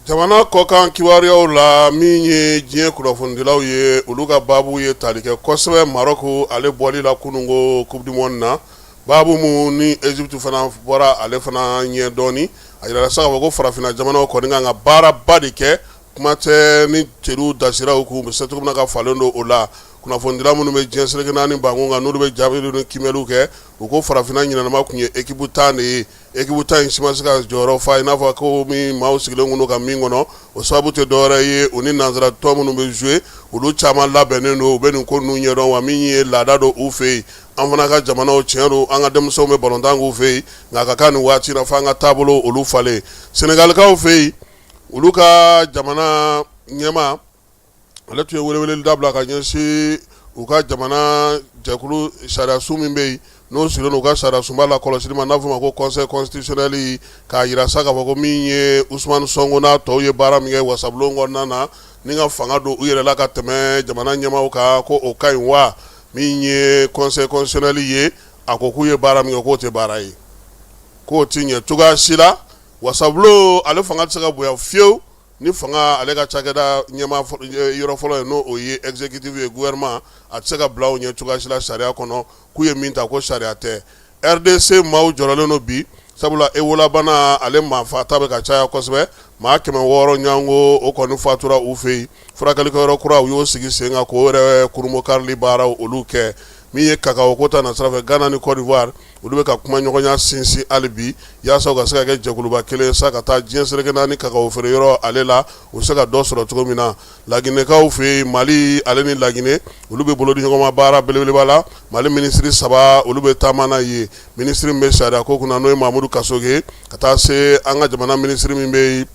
Jamana kɔkan kibaruyaw la, min ye diɲɛ kunnafonidilaw ye, olu ka baabu ye tali kɛ kosɛbɛ Maroc ale bɔli la kununko Coupe du monde na, baabu min ni Egypte fana bɔra ale fana ɲɛ dɔɔnin. A jirala sa k'a fɔ ko farafinna jamanaw kɔni kan ka baaraba de kɛ, kuma tɛ ni teriw dasira u kun, u bɛ se cogo min na ka falen don o la. Kunnafonidila minnu bɛ diɲɛ seleke naani bankun kan, n'olu bɛ jaabili ni kiimɛliw kɛ, u ko farafinna ɲinanama tun ye équipe 10 de ye. Équipe 10 in si ma se ka jɔyɔrɔ fa i n'a fɔ ko min maaw sigilen kun don ka min kɔnɔ. O sababu tɛ dɔwɛrɛ ye, u ni nansara tɔn minnu bɛ jouer, olu caman labɛnnen don, u bɛ nin ko ninnu ɲɛdɔn, wa min ye laada don u fɛ yen. An fana ka jamanaw, tiɲɛ don, an ka denmisɛnw bɛ balontan k'u fɛ yen, nka a ka kan nin waati la f'an ka taabolo olu falen. Senegalikaw fɛ yen, olu ka jamana ɲɛmaa ale tun ye welewele da bila ka ɲɛsin u ka jamana jɛkulu sariyasun min bɛ yen, n'o sigilen u ka sariyasunba lakɔlɔsili ma, n'a fɔ ma ko conseil constitutionnel, k'a jira sa k'a fɔ ko min ye Ousmane Sonko n'a tɔw ye baara min kɛ wasabulon kɔnɔna na ni ka fanga don u yɛrɛ la ka tɛmɛ jamana ɲɛmaaw kan, ko o ka ɲi wa? Min ye conseil constitutionnel ye, a ko k'u ye baara min kɛ, k'o tɛ baara ye, k'o tɛ ɲɛ cogoya si la. Wasabulon ale fanga tɛ se ka bonya fiyewu ni fanga ale ka cakɛda ɲɛmaa yɔrɔ fɔlɔ ye, n'o ye exécutif ye, gouvernement, a tɛ se ka bila o ɲɛ cogoya si la sariya kɔnɔ. K'u ye min ta, ko sariya tɛ. RDC maaw jɔrɔlen don bi, sabula Ebola bana ale maa fata bɛ ka caya kosɛbɛ. Maa 600 ɲɔgɔnko o kɔni fatura u fɛ yen. Furakɛlikɛyɔrɔ kura, u y'o sigi sen kan k'o yɛrɛ kurunbonkarili baaraw olu kɛ. Min ye kakao ko ta nasira fɛ, Ghana ni Côte d'Ivoire, olu bɛ ka kumaɲɔgɔnya sinsin hali bi yaasa u ka se ka kɛ jɛkuluba kelen sa ka taa diɲɛ seleke naani kakao feere yɔrɔ ale la, u bɛ se ka dɔ sɔrɔ cogo min na. Laginɛkaw fɛ yen, Mali ale ni Laginɛ, olu bɛ bolo di ɲɔgɔn ma baara belebeleba la. Mali minisiri 3, olu bɛ taama na yen. Minisiri min bɛ sariya ko kunna, n'o ye Mamudu Kasoge, ka taa se an ka jamana minisiri min bɛ yen,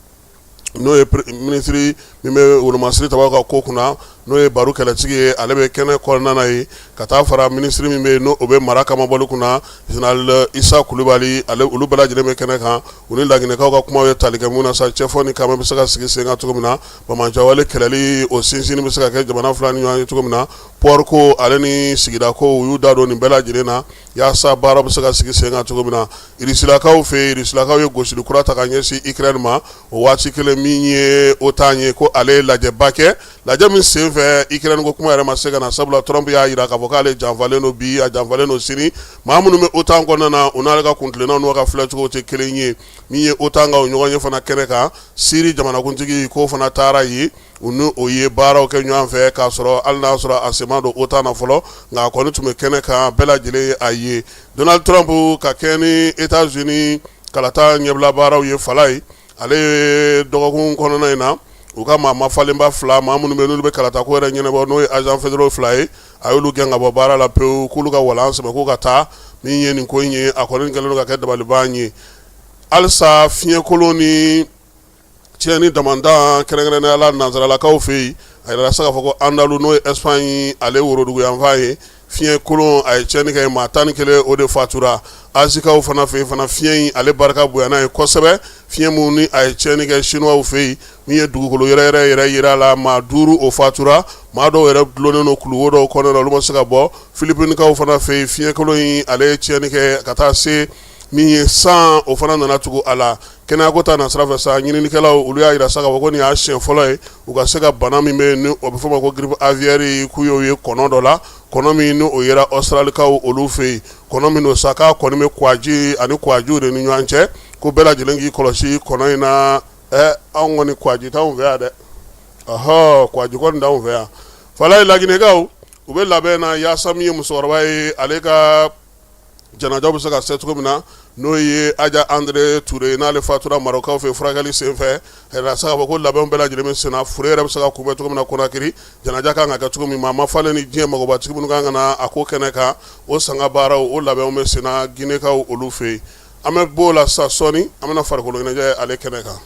n'o ye minisiri min bɛ wolomasiri tabaw ka ko kunna, n'o ye Baru Kɛlɛtigi ye, ale bɛ kɛnɛ kɔnɔna na yen, ka taa fara minisiri min bɛ yen, n'o bɛ mara kamabɔli kunna, général Isa Kulubali, ale, olu bɛɛ lajɛlen bɛ kɛnɛ kan. U ni Laginɛkaw ka kuma ye tali kɛ mun na sa, cɛfɔ ni kanbɛn bɛ se ka sigi sen kan cogo min na, banbaanciwale kɛlɛli o sinsinni bɛ se ka kɛ jamana fila ni ɲɔgɔn ye cogo min na, port ko ale ni sigida ko, u y'u da don nin bɛɛ lajɛlen na yaasa baara bɛ se ka sigi sen kan cogo min na. Irisilakaw fɛ yen, Irisilakaw ye gosili kura ta ka ɲɛsin Ukraine ma. O waati kelen, min ye OTAN ye, ko ale ye lajɛba kɛ, lajɛ min senfɛ Ukraine ko kuma yɛrɛ ma se ka na, sabula Trump y'a jira k'a fɔ k'ale janfalen don bi, a janfalen don sini. Maa minnu bɛ OTAN kɔnɔna na, u n'ale ka kuntilennaw n'u ka filɛcogo tɛ kelen ye. Min ye OTAN ka o ɲɔgɔn ye fana kɛnɛ kan, Syrie jamanakuntigi k'o fana taara yen, u ni o ye baaraw kɛ ɲɔgɔn fɛ, k'a sɔrɔ hali n'a sɔrɔ a sen ma don OTAN na fɔlɔ, nka a kɔni tun bɛ kɛnɛ kan, bɛɛ lajɛlen ye a ye. Donald Trump ka kɛ ni États-Unis kalata ɲɛbila baaraw ye fala ye, ale ye dɔgɔkun kɔnɔna in na, u ka maa mafalenba fila, maa minnu bɛ n'olu bɛ kalata ko yɛrɛ ɲɛnabɔ, n'o ye agents fédéraux fila ye, a y'olu gɛn ka bɔ baara la pewu, k'olu ka walan sɛmɛ k'u ka taa. Min ye nin ko in ye, a kɔni kɛlen don ka kɛ dabaliban ye halisa. Fiɲɛkolon ni tiɲɛni damantan, kɛrɛnkɛrɛnnenya la nansaralakaw fɛ yen, a yɛrɛ se k'a fɔ ko Andalu, n'o ye Espagne ale woroduguyanfan ye, fiɲɛ kolon a ye tiɲɛni kɛ, maa 11 o de fatura. Azikaw fana fɛ yen fana, fiɲɛ in ale barika bonyana yen kosɛbɛ. Fiɲɛ min ni a ye tiɲɛni kɛ Chinois fɛ yen, min ye dugukolo yɛrɛyɛrɛ yɛrɛ yira la, maa 5 o fatura, maa dɔw yɛrɛ dulonnen don kuluwo dɔw kɔnɔna na, olu ma se ka bɔ. Filipinikaw fana fɛ yen, fiɲɛkolon in ale ye tiɲɛni kɛ ka taa se min ye san, o fana nana tugu a la. Kɛnɛyako ta nasira fɛ sa, ɲininikɛlaw olu y'a jira sa k'a fɔ ko nin y'a siɲɛ fɔlɔ ye u ka se ka bana min bɛ yen ni o bɛ fɔ o ma ko grippe aviaire k'u y'o ye kɔnɔ dɔ la, kɔnɔ min ni o yera Australikaw olu fɛ yen, kɔnɔ min don sa k'a kɔni bɛ kwaji ani kwajiw de ni ɲɔgɔn cɛ, ko bɛɛ lajɛlen k'i kɔlɔsi kɔnɔ in na. Ɛ anw kɔni kwaji t'anw fɛ yan dɛ, ɔhɔ kwaji kɔni t'anw fɛ yan. Falaye Laginɛkaw u bɛ labɛn na yaasa min ye musokɔrɔba ye ale ka janajaw bɛ se ka se cogo min na, n'o ye Aja Andre Ture n'ale fatura Marɔkukaw fɛ furakɛli senfɛ. A yira sa k'a fɔ ko labɛnw bɛɛ lajɛlen bɛ senna, fure yɛrɛ bɛ se ka kunbɛn cogo min na Konakiri, janaja kan ka kɛ cogo min, maa mafalen ni diɲɛ magobatigi minnu kan ka na a ko kɛnɛ kan, o sanga baaraw o labɛnw bɛ senna Ginekaw olu fɛ yen. An bɛ b'o la sa sɔɔni, an bɛna farikolo ɲɛnajɛ ale kɛnɛ kan.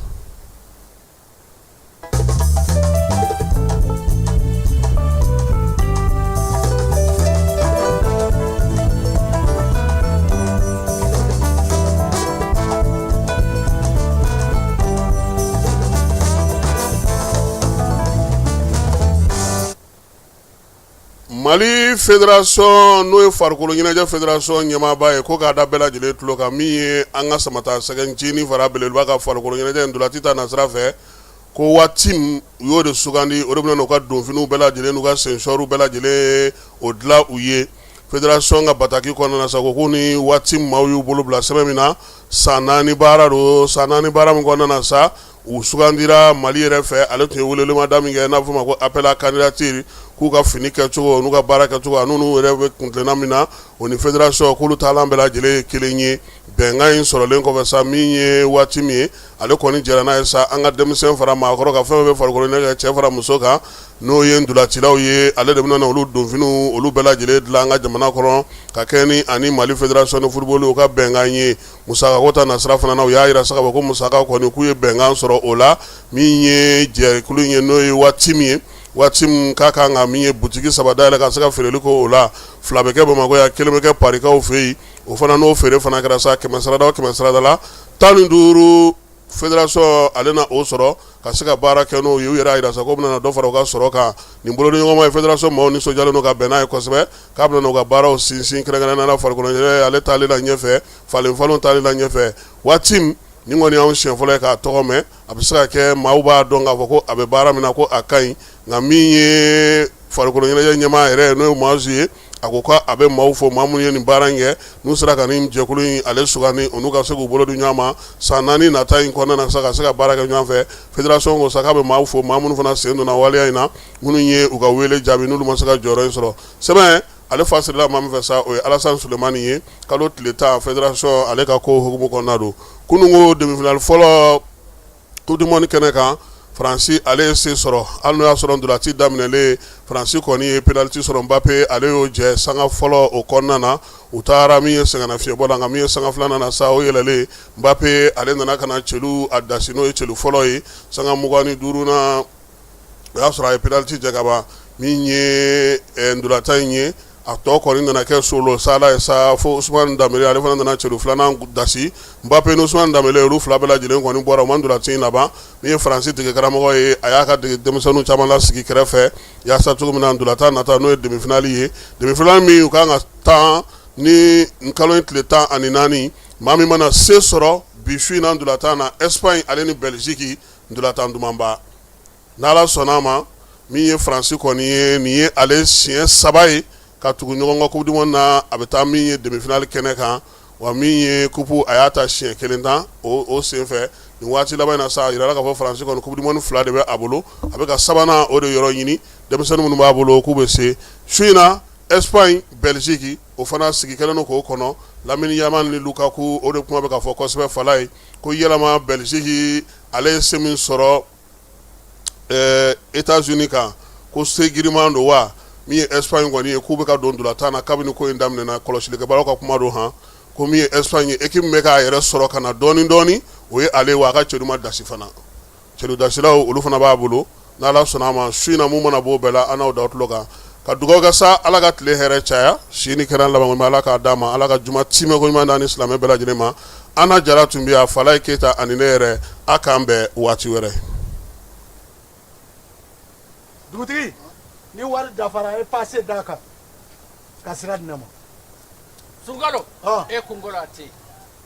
Mali fédération n'o ye farikolo ɲɛnajɛ fédération ɲɛmaaba ye ko k'a da bɛɛ lajɛlen tulo kan min ye an ka Samata Sɛgɛ Ncinin fara belebeleba ka farikolo ɲɛnajɛ ntolaci ta nasira fɛ ko WATIM u y'o de sugandi, o de bɛna n'u ka donfiniw bɛɛ lajɛlen n'u ka sensɔriw bɛɛ lajɛlen o dilan u ye. Fédération ka bataki kɔnɔna na sa ko k'u ni WATIM maaw y'u bolo bila sɛbɛn min na, san 4 baara don, san 4 baara min kɔnɔna na sa u sugandira Mali yɛrɛ fɛ, ale tun ye welewelemada min kɛ n'a bɛ f'o ma ko appel à candidature, k'u ka fini kɛcogo n'u ka baara kɛcogo ani n'u yɛrɛ bɛ kuntilenna min na, o ni fédération k'olu taalan bɛɛ lajɛlen ye kelen ye. Bɛnkan in sɔrɔlen kɔfɛ sa, min ye WATIM ye, ale kɔni jɛra n'a ye sa, an ka denmisɛn fara maakɔrɔ kan, fɛn fɛn bɛ farikolo ɲɛnajɛ cɛ fara muso kan, n'o ye ntolacilaw ye, ale de bɛna olu donfiniw olu bɛɛ lajɛlen dilan an ka jamana kɔnɔ ka kɛ ni ani Mali fédération de football u ka bɛnkan ye. Musakako ta nasira fana na, u y'a jira sa k'a fɔ ko musaka kɔni k'u ye bɛnkan sɔrɔ o la, min ye jɛkulu in ye n'o ye WATIM ye, WATIM k'a kan ka min ye butigi 3 dayɛlɛ ka se ka feereli kɛ o la, 2 bɛ kɛ Bamakɔ yan, 1 bɛ kɛ Parikaw fɛ yen, o fana n'o feere fana kɛra sa 100 sarada o 100 sarada la 15 fédération ale na o sɔrɔ ka se ka baara kɛ n'o ye. U yɛrɛ y'a jira sa k'o bɛna dɔ fara u ka sɔrɔ kan. Nin bolodiɲɔgɔnma ye fédération maaw nisɔndiyalen don ka bɛn n'a ye kosɛbɛ, k'a bɛna u ka baaraw sinsin kɛrɛnkɛrɛnnenya la farikolo ɲɛnajɛ ale taali la ɲɛfɛ, falen falenw taali la ɲɛfɛ. WATIM nin kɔni y'anw siɲɛ fɔlɔ ye k'a tɔgɔ mɛn, a bɛ se ka kɛ maaw b'a dɔn k'a fɔ ko a bɛ baara min na ko a ka ɲi, nka min ye farikolo ɲɛnajɛ ɲɛmaa yɛrɛ n'o ye Mazu ye, a ko k'a bɛ maaw fo, maa minnu ye nin baara in kɛ, n'u sera ka nin jɛkulu in ale sugandi, u n'u ka se k'u bolo di ɲɔgɔn ma san 4 nata in kɔnɔna na sa ka se ka baara kɛ ɲɔgɔn fɛ. Fédération ko sa k'a bɛ maaw fo, maa minnu fana sen donna waleya in na, minnu ye u ka wele jaabi n'olu ma se ka jɔyɔrɔ in sɔrɔ. Sɛbɛn ale fasirila maa min fɛ sa, o ye Alassane Sulemani ye, kalo tile 10 fédération ale ka ko hukumu kɔnɔna don. Kununko demi-finale fɔlɔ Coupe du monde kɛnɛ kan, Faransi ale ye se sɔrɔ, hali n'o y'a sɔrɔ ntolaci daminɛlen Faransi kɔni ye penalty sɔrɔ, Mbappe ale y'o jɛ sanga fɔlɔ o kɔnɔna na, u taara min ye sɛgɛnnafiɲɛbɔ la, nka min ye sanga filanan na sa o yɛlɛlen, Mbappe ale nana ka na celu a dasi n'o ye celu fɔlɔ ye sanga 25nan, o y'a sɔrɔ a ye penalty jɛ ka ban. Min ye ntolatan in ye, a tɔ kɔni nana kɛ solo sala ye sa fo Ousmane Dembélé ale fana nana celu filanan dasi. Mbappe ni Ousmane Dembélé olu fila bɛɛ lajɛlen kɔni bɔra, u ma ntolaci in laban. Min ye Faransi dege karamɔgɔ ye, a y'a ka dege denmisɛnninw caman lasigi kɛrɛfɛ yaasa cogo min na ntolatan nata n'o ye demi-finale ye, demi-finale min u kan ka tan ni kalo in tile 14, maa min mana se sɔrɔ bi su in na ntolatan na, Espagne ale ni Belgique ntolatan dumanba. N'Ala sɔnna a ma, min ye Faransi kɔni ye, nin ye ale siɲɛ 3 ye ka tugu ɲɔgɔn kɔ coupe du monde na, a bɛ taa min ye demi-finale kɛnɛ kan, wa min ye coupe a y'a ta siɲɛ 1 tan o senfɛ. Nin waati laban in na sa, a jirala k'a fɔ Faransi kɔni coupe du monde 2 de bɛ a bolo, a bɛ ka sabanan o de yɔrɔ ɲini. Denmisɛnnin minnu b'a bolo k'u bɛ se su in na Espagne Belgique o fana sigi kɛlen don k'o kɔnɔ. Lamine Yamal ni Lukaku o de kuma bɛ ka fɔ kosɛbɛ. Falaye ko yɛlɛma Belgique ale ye se min sɔrɔ États-Unis kan, ko se giriman don wa? Min ye Espagne kɔni ye, k'u bɛ ka don ntolatan na kabini ko in daminɛna, kɔlɔsilikɛbagaw ka kuma don han, ko min ye Espagne ye, équipe min bɛ k'a yɛrɛ sɔrɔ ka na dɔɔni dɔɔni, o ye ale, wa a ka celu ma dasi fana, celu dasilaw olu fana b'a bolo. N'Ala sɔnna a ma, su in na mun mana b'o bɛɛ la, an n'aw da tulo kan ka dugawu kɛ sa, Ala ka tile hɛrɛ caya, si ni kɛnɛya labanko ɲuman Ala k'a d'an ma, Ala ka juma timɛko ɲuman d'an ni silamɛ bɛɛ lajɛlen ma. An Jara tun bɛ yan, Falaye Keyita ani ne yɛrɛ, a k'an bɛn waati wɛrɛ. Dugutigi, ni wari dafara, e pase d'a kan ka sira di ne ma. Sunkalo, e kunkolo a tɛ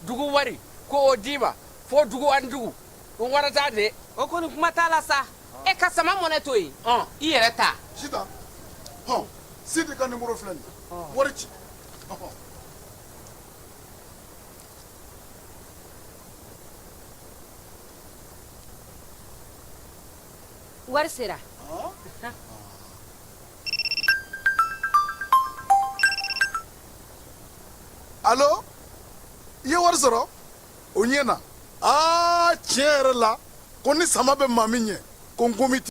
dugu wari ko o d'i ma. Fo dugu ani dugu wara t'a de. O kɔni kuma t'a la sa. E ka sama mɔnɛ to yen, i yɛrɛ ta. Sitan, hɔn, Sidi ka nimoro filɛ nin ye, wari ci. Wari sera. Alo, i ye wari sɔrɔ? O ɲɛna. Aa, tiɲɛ yɛrɛ la, ko ni sama bɛ maa min ɲɛ, ko nkomi tɛ.